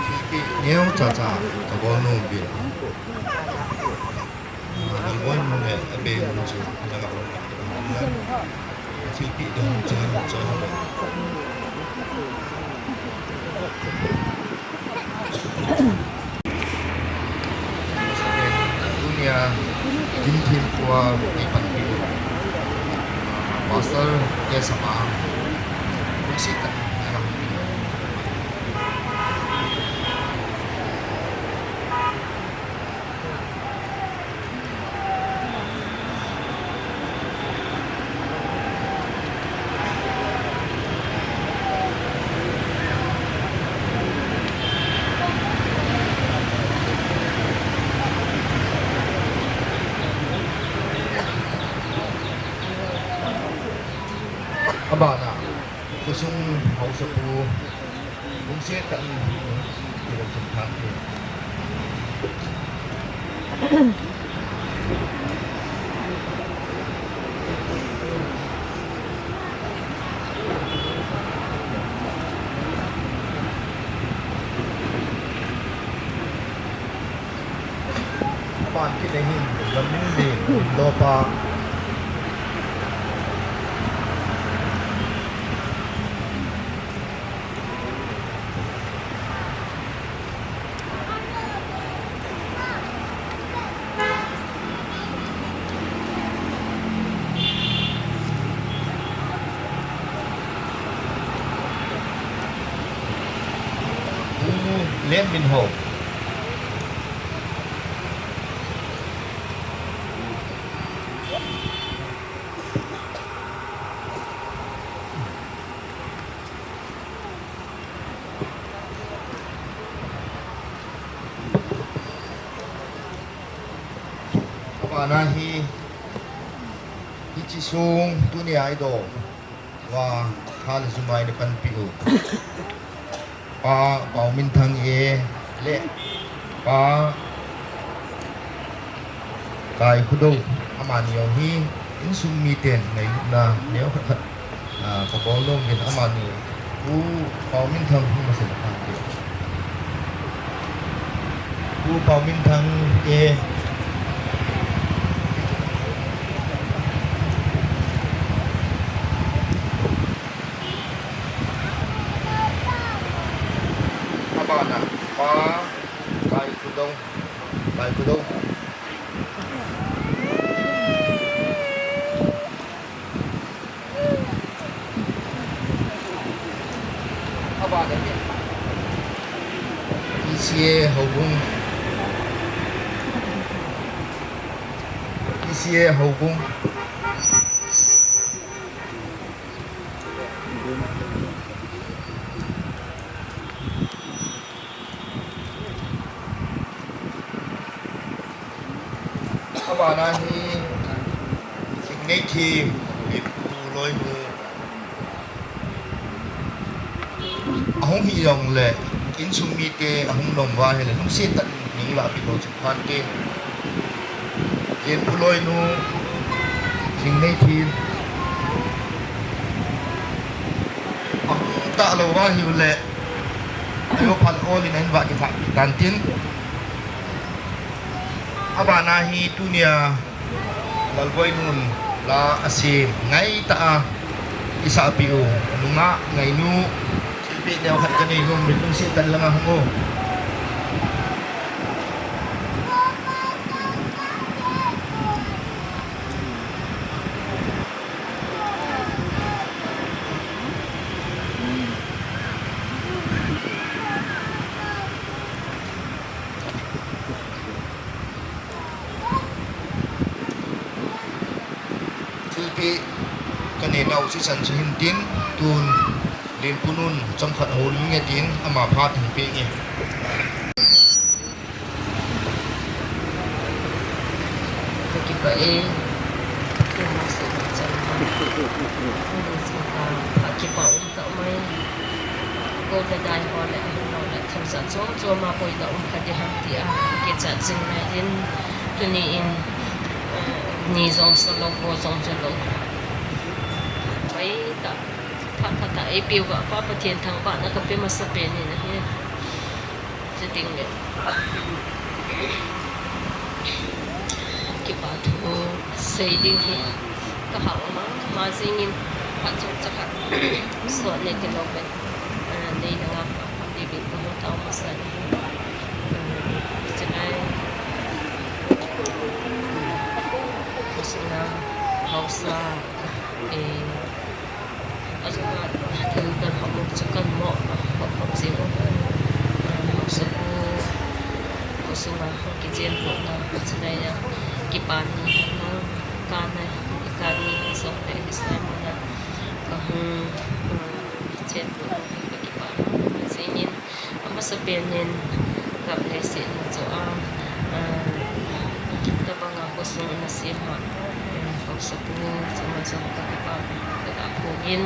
thilpeh neocha cha kabol nom uvin. Lalboinu le abeiyu chu langa um. Thilpeh ding chang chang. Tunia, Kim Thim Kua, Pastor K. Sama, Lucy Tan, Abana, khosung haosapu, Lungset tah in, ti lou chun phat te. Aban kit le hin, Lamminlin, Lopa. Pu Lenminhao. Abana hi, hiche sung tunia idol uva, Kha le Jumai in eipanpi u. Pa Pauminthang e, le Pa Kaikhudou, amani jong hi insung miten ngailutna neo khat khat, ah, kabol nom uvin amani, Pu Pauminthang hung masa le phat te. Pu Pauminthang e. Abana, Pa Kaikhudou, Kaikhudou. Abana, P C A Houbung. P C A Houbung. Abana hi, Singneithi, Pu Loinu. Ahung hi jongle, insung mite ahung nom uva ahile, lungset tah in neilah peh lou chu phante. Pu Loinu, Singneithi. Ahung talou uva ahile, ajo phat ol in ahin vah kithah tan tin. Abana hi tunia, Lalboinun la asem ngaitah a isahpeh u, nungah Ngainu, thilpeh neo khat kanei nom uvin lungset tah in langa hung o. Thilpeh kanei nau sisan chu hin tin, tun Lenpunun chomkhat houlim nge tin, ama phat hin peh nge. Kakipah e. Kakipah um tah mai. Gou le dai ho le, ahung lou le, themjat chom chom a koi da um kha ding ham tia kichat jing nai in, tuni in, eh, ni jong solou, go jong cholou. Mai ta. Phat phat a eipeuva Pa Pathen thangvahna kape masa pen in ahi. Chuteng le kipa thu sei ding hi kahao mama jingin, phat chomcha khat sot nei tilou pen, ah, nei langa David kahung tao masa in, ah, chulai, ah, khosung a haosa, eh, ajunga thil kan hopmok chu kan mo, hopmok jing u. Haosapu khosung a hung kichen lutna, chulai a kipana, kan a, kan a, jong le kisai muna kahung, ah, kichen lutna hi kakipah jingin, amasa pen in gam leiset na chu a, ah, tabang a khosung na sem a, ah, haosapu chunga jong kakipah, kaga phong in,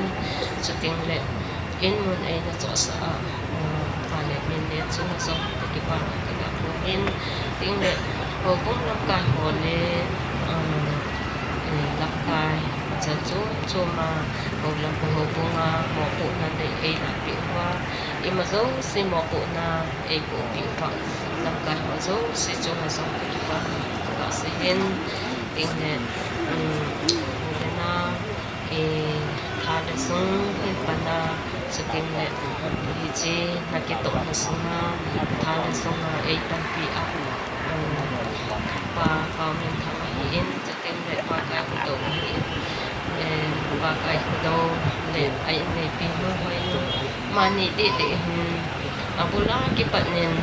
chuteng le in mun eina chohsah a, ah, Pa le Min le chunga jong kakipah, kaga phong in, chuteng le houbung lamkai ho le, ah, eh, lamkai chan chom chom a, hou lam houbung a mopohna nei eilahpeh uva, ima jouse mopohna eipohpeh uva, lamkai ho jouse chunga jong kakipah, kaga sei in, chuteng le, um, le na, eh, tha le sung hin pan a, chuteng le, um, hiche na kitohna sunga, tha le sunga eipanpi a, um, Pa Paominthang ahin, chuteng le Pa Kaikhodou ahin, eh, Pa Kaikhodou le a inneipi nu Hoinu, amani deh deh hin, abul a kipat in,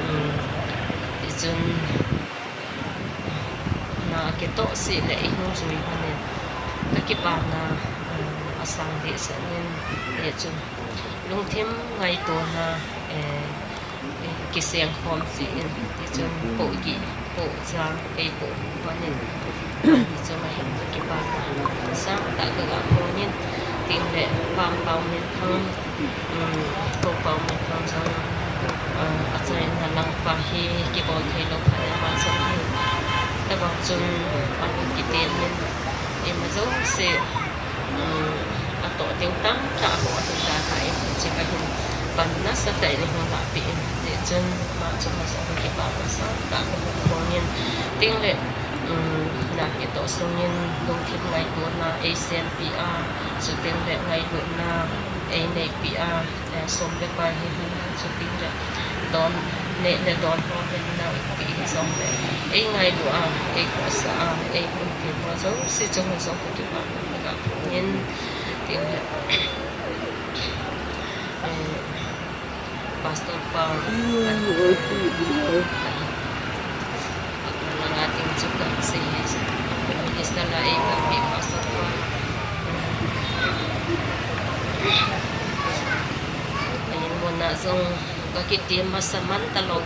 um, hichun na kitoh seh le eihung jui lhonin, kakipana, um, asang dehset in, hichun lungthim ngaitona, eh, eh, kiseng khom jeh in, hichun pohgih, pohja eipoh lhonin, hichun ahin kakipana sangtah kaga phong in, chuteng le Pa Paominthang, um, Pu Paominthang jong, ah, achaina lang pa hi kibol theilou phat in ama jong hi, tabang chun alung kiten in, ima jouse, um, atoh ding tamtah ho ahin dalha in, hiche kahin pan nasatah in eihung lahpeh in, hijeh chun ama chunga jong kakipana sangtah kahin phong in, chuteng le, um, na kitoh sungin lungthim ngaitona eisempi a, chuteng le ngailutna eineipeh a, eh, som le pai hi, chuteng le don, neh le don ho hinna ipi hijongle, eingailu a, eikhohsah a, eihuhhingpi ho jouse chunga jong kakipana kaga phong in, chuteng le, eh, Pastor pa, langa ding chu kasei hi, minister la eipanpi Pastor pa, ahin muna jong kakiti masa man talou,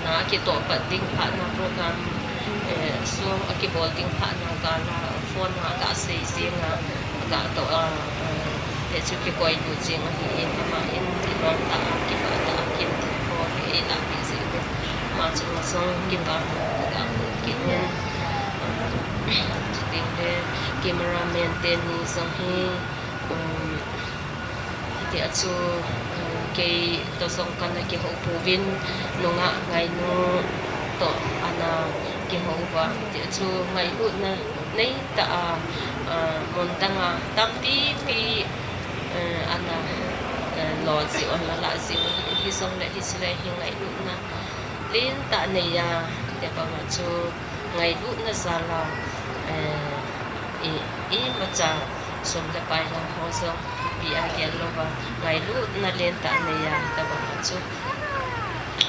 na kitoh pat ding phatna program, eh, song akibol ding phatna gala phone a gasei jeng a, gatoh a, eh, hichu kikoilut jeng ahin, ama in kilom tah a, kipah tah a, kin thil ho hi eilahpeh jeh uvin, ama chunga jong kipana kaga phong kit in, chuteng le cameraman teni jong hi, um, hitia chu, um, kei toh jong kana kihou pouvin, nungah ngainu toh ana kihou uva, hitia chu ngailutna neitah a, ah, mun danga tampipi, eh, ana, eh, lo jeh u, ana lah jeh u, hijongle hiche lai hi ngailutna lentah nei a, hitobanga chu ngailutna jal a, eh, i, imacha sum le pai lang ho jong ipi a gel louva, ngailutna lentah nei a, hitobanga chu,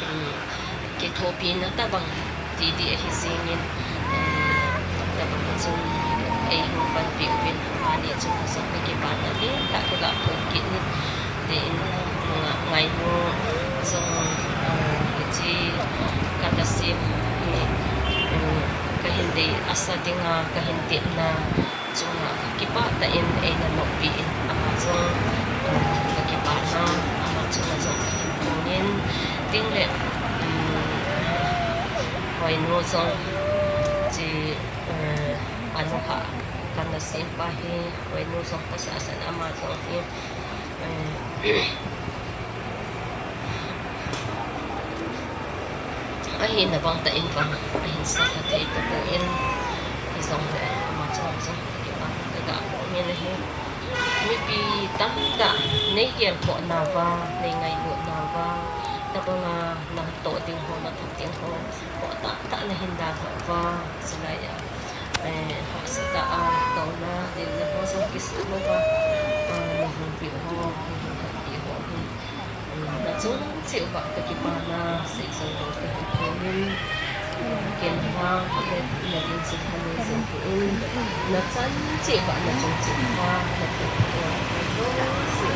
um, kithopina tobang ti ding ahi jengin, eh, hitobanga chun eihung panpi uvin, amani chunga jong kakipana lentah kaga phong kit in, tin, nungah ngainu jong, eh, hiche kana sem hi, eh, kahin dei asa dinga kahin tepna chunga kakipah tah in eina noppi in, ama jong, eh, kakipana, ama chunga jong kahin phong in, chuteng le, um, Hoinu jong hiche, eh, anu kha kana Sempa hi, Vainu jong pasal asan ama jong hi, eh, ahina bang tah in vang, ahin sah thei tapon, hijongle ama chunga jong kipa kaga phong in ahi. Mipi tamtah nei gelkhoh nauva, nei ngailut nauva, tabanga natoh ding ho, nathum ding ho, ho tamtah nahin dalhah uva, chulai a, eh, hahsa tah a touna, dilna ho jong kisuh louva, ah, nei hungpeh ho, nei hungpeh ho hi, um, nachung cheh uva kakipana seijou lou kahin phong in, um, ken vang le nadin jing kha nei jing pon, nachan cheh uva, nachung cheh uva, nathum uva, jouse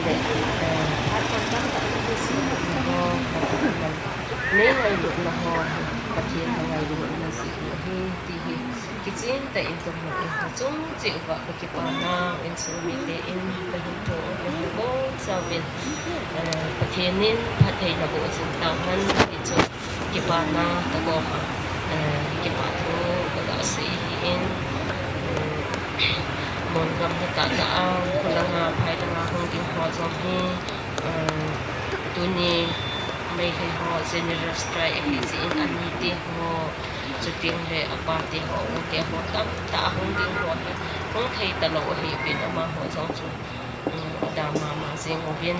le, eh, phat tamtah nahin seiyin ho, nei ngailutna ho hi Pathen a ngailutna jeh u ahi ti hi kichen tah in kamu in, nachung cheh uva kakipana insung mite in kahin phong in, nabonchauvin, eh, Pathen in phatthei naboh jing tauhen, ti chu kipana tobang a, eh, kipa thu kaga sei ahin, eh, Mon gam na tahtah a, kholanga, phailanga hung ding ho jong hi, eh, tuni Meitei ho general strike ahi jeh in, anite ho, chutengle apate ho, ute ho tamtah ahung ding ho hi hung thei talou ahiuvin, amaho jong chu, um, adam mama jeng uvin,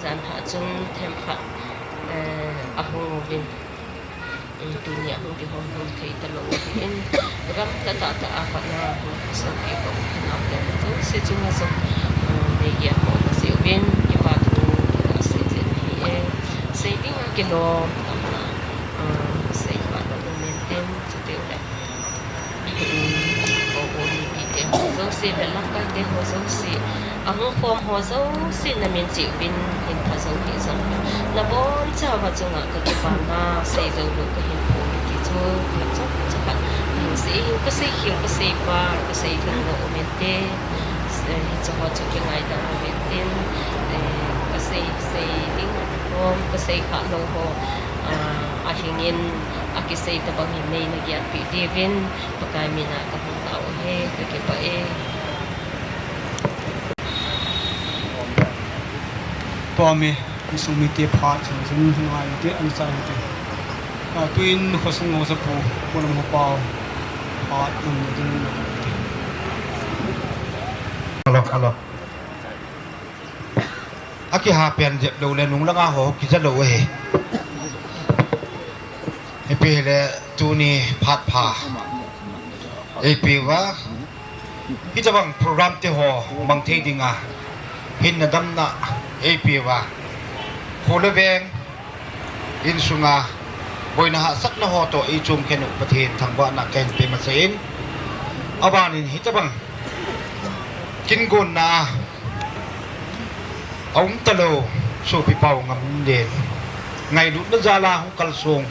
janhi chun themkhat, eh, ahung uvin. Um, tuni a hung kihong hung thei talou ahin, gam na tahtah a kona hung sopi ka u ka nao te jouse chunga jong, um, nei gelkhoh na jeh uvin kipa thu kaga sei jin ahi e. Sei ding a kilom tamtah, um, sei phat na um intin, chutengle, um, Houbung mipite ho jouse le lamkaite ho jouse, ahung khom ho jouse namin cheh uvin hin pha jou hih jongle, nabonchauva chunga kakipana seijou lou kahin phong e ti chu phat chomcha khat kahin sei ahin, kasei khel kasei val kasei lhang lou um inte, eh, hiche ho chu kingaidam uvin tin, eh, kasei, sei ding khom kasei khalou ho, ah, ahingin akisei tobang in nei nagelpeh diuvin Pakai mina kahung tao ahi, kakipah e. Pome, insung mite phat jing jing ngai te, an chai te. Ah, tuin khosung ho sapu, polam ho pao, phat um jing. Hello, hello. Akiha pen jep lou le nung langa ho kija lou ahi. Ipi hile tuni phat pha eipeuva, hitobang program te ho mang thei dinga hinna damna eipeuva, kho le veng insunga boina hahsatna ho toh eichom khen u Pathen thangvahna kahin pe masa in, abanin hitobang kingonna aum talou sopi pao Ngamlen, ngailutna jal a hung kalsong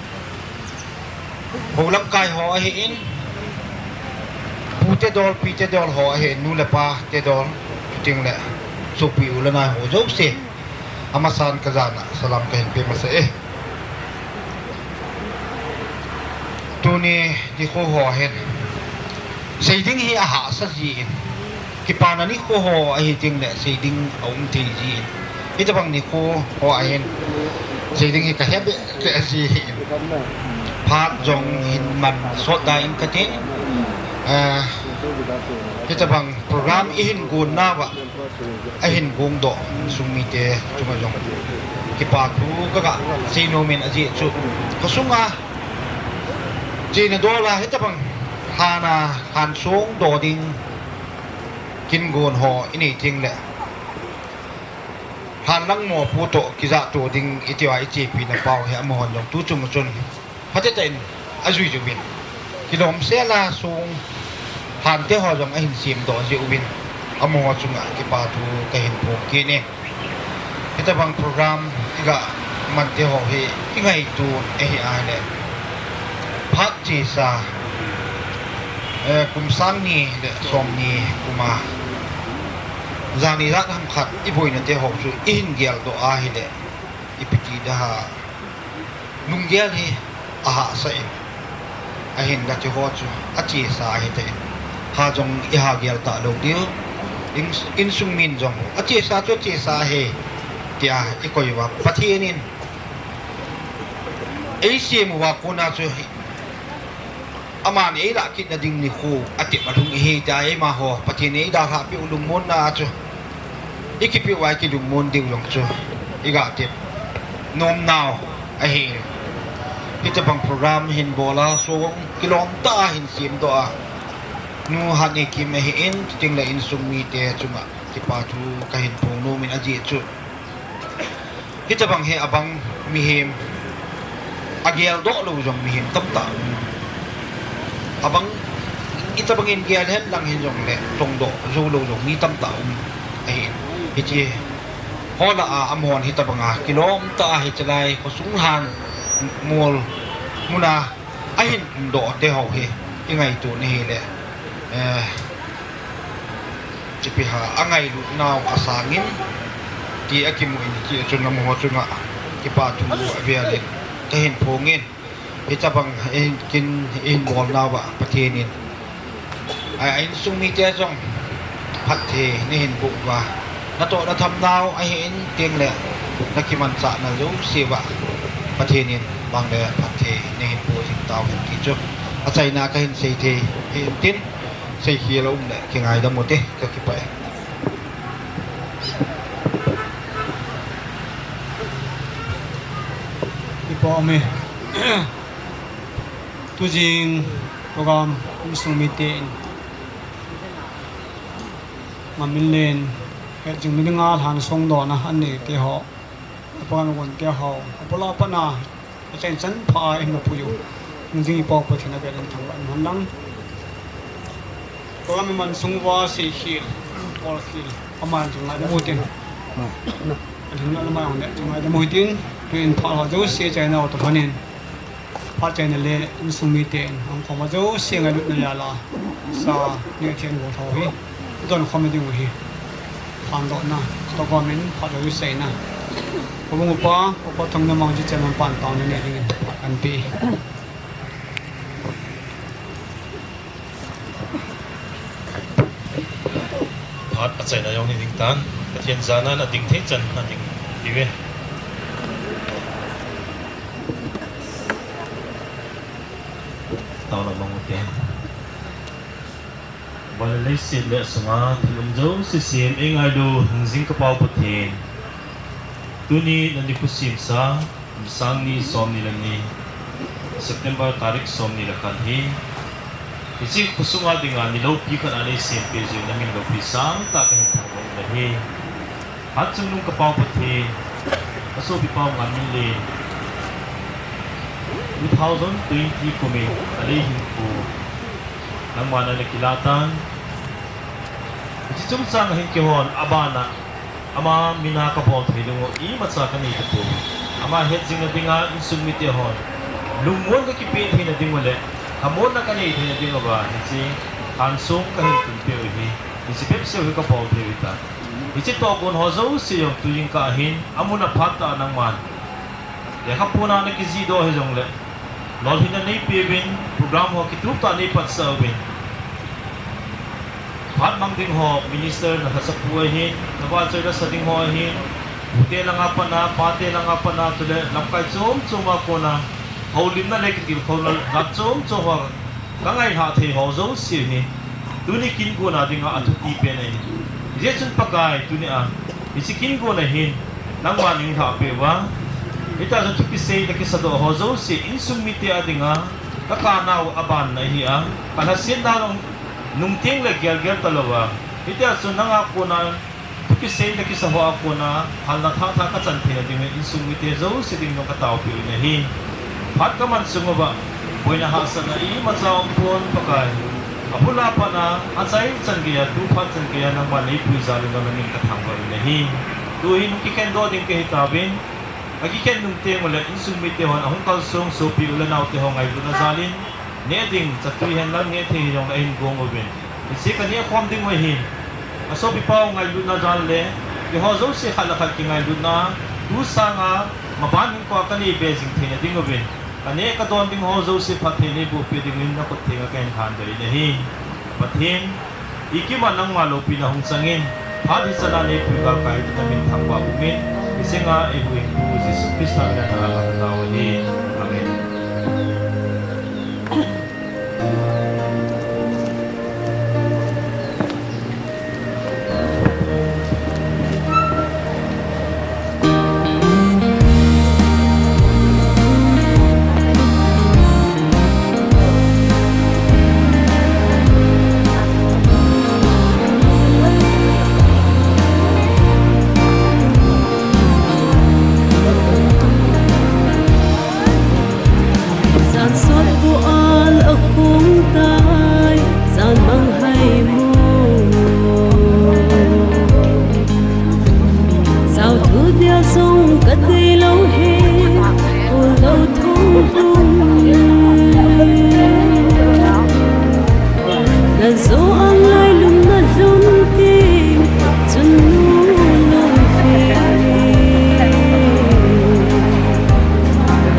hou lamkai ho ahin, pute dol, pite dol ho ahin, nu le pate dol, chutengle sopi u le nai ho jouse, amasan kajana salam kahin pe masa e. Tuni nikho ho hin sei ding hi ahahsa jin, kipana nikho ho ahi tengle sei ding aum thei jin, hitobang nikho ho ahin sei ding hi kahe behseh jin, phat jong hin man sot da in katin, eh, hitobang program ihin gonnauva ahin gongdoh insung mite chunga jong kipa thu kaga sei nom in, ajeh chu khosunga chena dol a hitobang lhana lhan songdoh ding kingon ho inei tengle, lhan lang mopo toh kijahto ding itiuva ichepina pao hi amahon jong tuchung chun phatechan ajui jui uvin, kilomsel a song lhante ho jong ahin semdoh jeh uvin, amaho chunga kipa thu kahin phong kit e. Hitobang program iga mante ho hi ingaito ahi ahile, phat chesa, eh, kum sang ni le som ni kuma jani jat ham khat iboina te ho chu ihin geldoh ahile, ipi ti da ha, lunggel hi ahahsa in, ahinla hiche ho chu achesa ahitan, Ha jong i ha gel ta lou diu. In, insung min jong achesa chu achesa ahi, tia i koi uva. Pathen in eisem uva kona chu aman eilah kitna ding nikho atep alhung ahi, tia eimaho Pathen in eidalhah peh u lungmonna chu i kipeh uva i kilungmon diu jong chu i ga tep nomnau ahi. Hitobang program hin bol a, song kilom tah a hin semdoh a, Nu Hatneikim ahin, chuteng le insung mite chunga kipa thu kahin phong nom in, ajeh chu hitobang hi abang mihem, ageldoh lou jong mihem tamtah um. Abang, itobang in gel hen lang hin jongle, tongdoh jou lou jong mi tamtah um ahin. Hiche ho lah a, amahon hitobang a kilom tah a hiche lai khosung lhan mol muna ahin umdoh te ho hi i ngaito na hile, eh, ipi ham, angailut nau asang in, ti akimu in, ti chun amaho chunga kipa thu avel in kahin phong in, hitobang in kin in bol nauva Pathen in a, a insung mite jong phatthei nahin boh uva, natoh natham nau ahin, chuteng le nakimanchah na jouse uva Pathen in bang le phatthei nahin boh jing tauhen ti chu achaina kahin sei thei ahin tin, seikhel a um le kingaidam u te, kakipah e. Kipa um e. Tujing program insung mite in Ngamminlen, hetjing mi dinga lhan songdohna anei te ho, apan gon te ho, abul a pat a, achaina chan pha a eina pui u Hingjing i Pau Pathen avel in thangvah in umhen lang. Program iman sung uva seikhel, bolkhel, aman chu ngaidam u tin, alhinna lamai hon le chu ngaidam u hitin, tun phat ho jouse achaina u toh lhon in, phat achaina le insung mite in ahung khom a jouse ngailutna jal a sa neh thei in goltho hi idon khom ding u ahi. Phatdohna, togom in phat ho jouse seina, Houbung Upa, Upa Thangnoimang, Chairman pan taona nei dingin phat kahin pe. Phat achaina jong hiding tan, Pathen jana nading thei chan nading diu ve. Taona mang u te. Van le leiset le asunga thil um jouse sem eingailu Hingjing ka Pau Pathen, tuni na nikho semsa, kum sang ni somni le ni, September tarik somni le khat hi, hiche khosunga dinga ni loupi khat a nei sempeh jeh u namin loupi sangtah kahin thangvah u ahi. Hatchungnung ka Pau Pathen, ka sopi Pau Ngamminlen, two thousand twenty kum in alei hinkho nangman ana kilah tan. Hiche chungchang a hin keihon abana ama mina kabol thei dingu imacha kanei tapoi. Ama hetjingna dinga insung mite hon lungmon kakipeh theina dingu le lhamonna kanei theina dinguva hiche lhansong kahin tunpeh u ahi. Hiche bepseh u hi kabol thei u ahitai. Hiche tohgon ho jouse jong tujingkah ahin amun aphat tah a nangman lekhaphona nakijihdoh hijongle lolhinna neipeuvin, program ho kituptah neiphatsah uvin, phat mang ding ho minister nalhachapu ahin, navahchoi lasa ding ho ahin, pute langa patna, pate langa patna, chule lamkai chom choma kona houlimna le kitilkhouna jat chom chom ho kangailhah thei ho jouse hi tuni kin gona dinga athupi pen ahi. Hijeh chun Pakai, tunia hiche kin gona hin nangman neilhahpeh uva, hitia chu thu kisei le kisadoh ho jouse insung mite a dinga kakanau abanna ahia, kalhasetna jong nungteng le gelgel talouva, hitia chu nanga kona thu kisei le kisa hoa kona phalna thahthah kachan theina dingin insung mite jouse ding jong kataopeh u ahi. Phat kaman sung uva boina hahsatna imacha umpon Pakai, abula patna achaina chan geiya, tu phat chan geiya nangman neipui jal un namin kathangvah u ahi. Tuhin kikhendoh ding kahitauvin, kakikhen nungteng ule insung mite hon ahung kalsong sopi u le naote ho ngailutna jal in neh ding chatui henlang neh thei hijongle ahin gong uvin, hiche kanehkhom dingu ahin, ka sopi Pau ngailutna jal le keiho jouse khat le khat kingailutna, tu sanga maban hinkhoa kanei be jing theina dinguvin, kaneh kadon ding ho jouse phatthei neibohpeh dingin nakhut thenga kahin lhandoh in ahi. Pathen, ikipa nangma loupina hung changin, phat hichan a neipui galkai tah a namin thangvah pumin, hiche nga eihuhhingpu Jesu Christa mina nalhah in katao ahi. Amen. Jan sot pu al akhung tai, jan mang hai mu. Sao thu dia song ka dei lou he, u lou thung thung. Na zo ang lai lum na lhun ting, chun nu lung fi.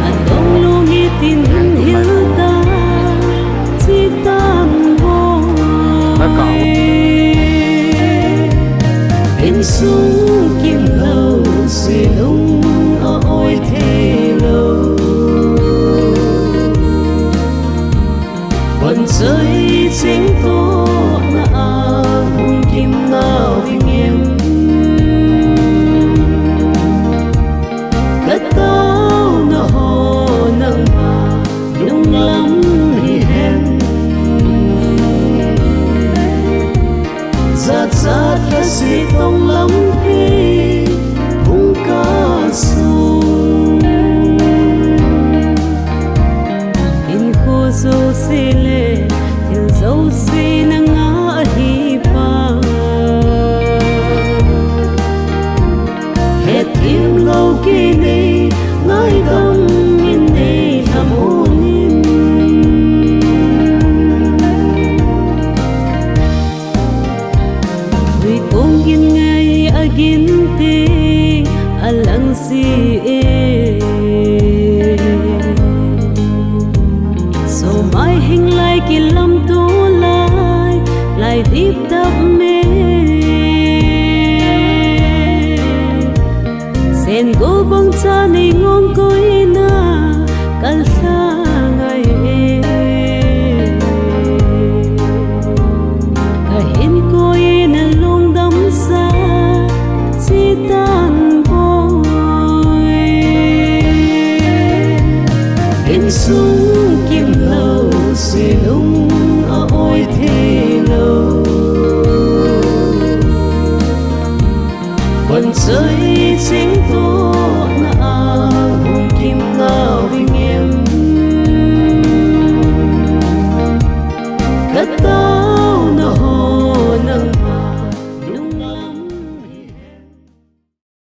Adong lung i tin hin hil ta, chi tam boi. Insung kim lou, si lung a oi thei lou. Bon choi ching toh na a hung kim nau ding em. Ka taona ho nangma lunglam hi hen. Jachat ka si tong lam hi hung ka sung. Hinkho jouse le thil jouse nanga ahi pa. Hethem lou kei nei, ngaidam in nei lhamon in. Hui kong gin ngai a gin te a lang si e. So mai hing lai kilam tu lai, lai dip dap me. Sen go bang cha nei ngong koi na, kal sa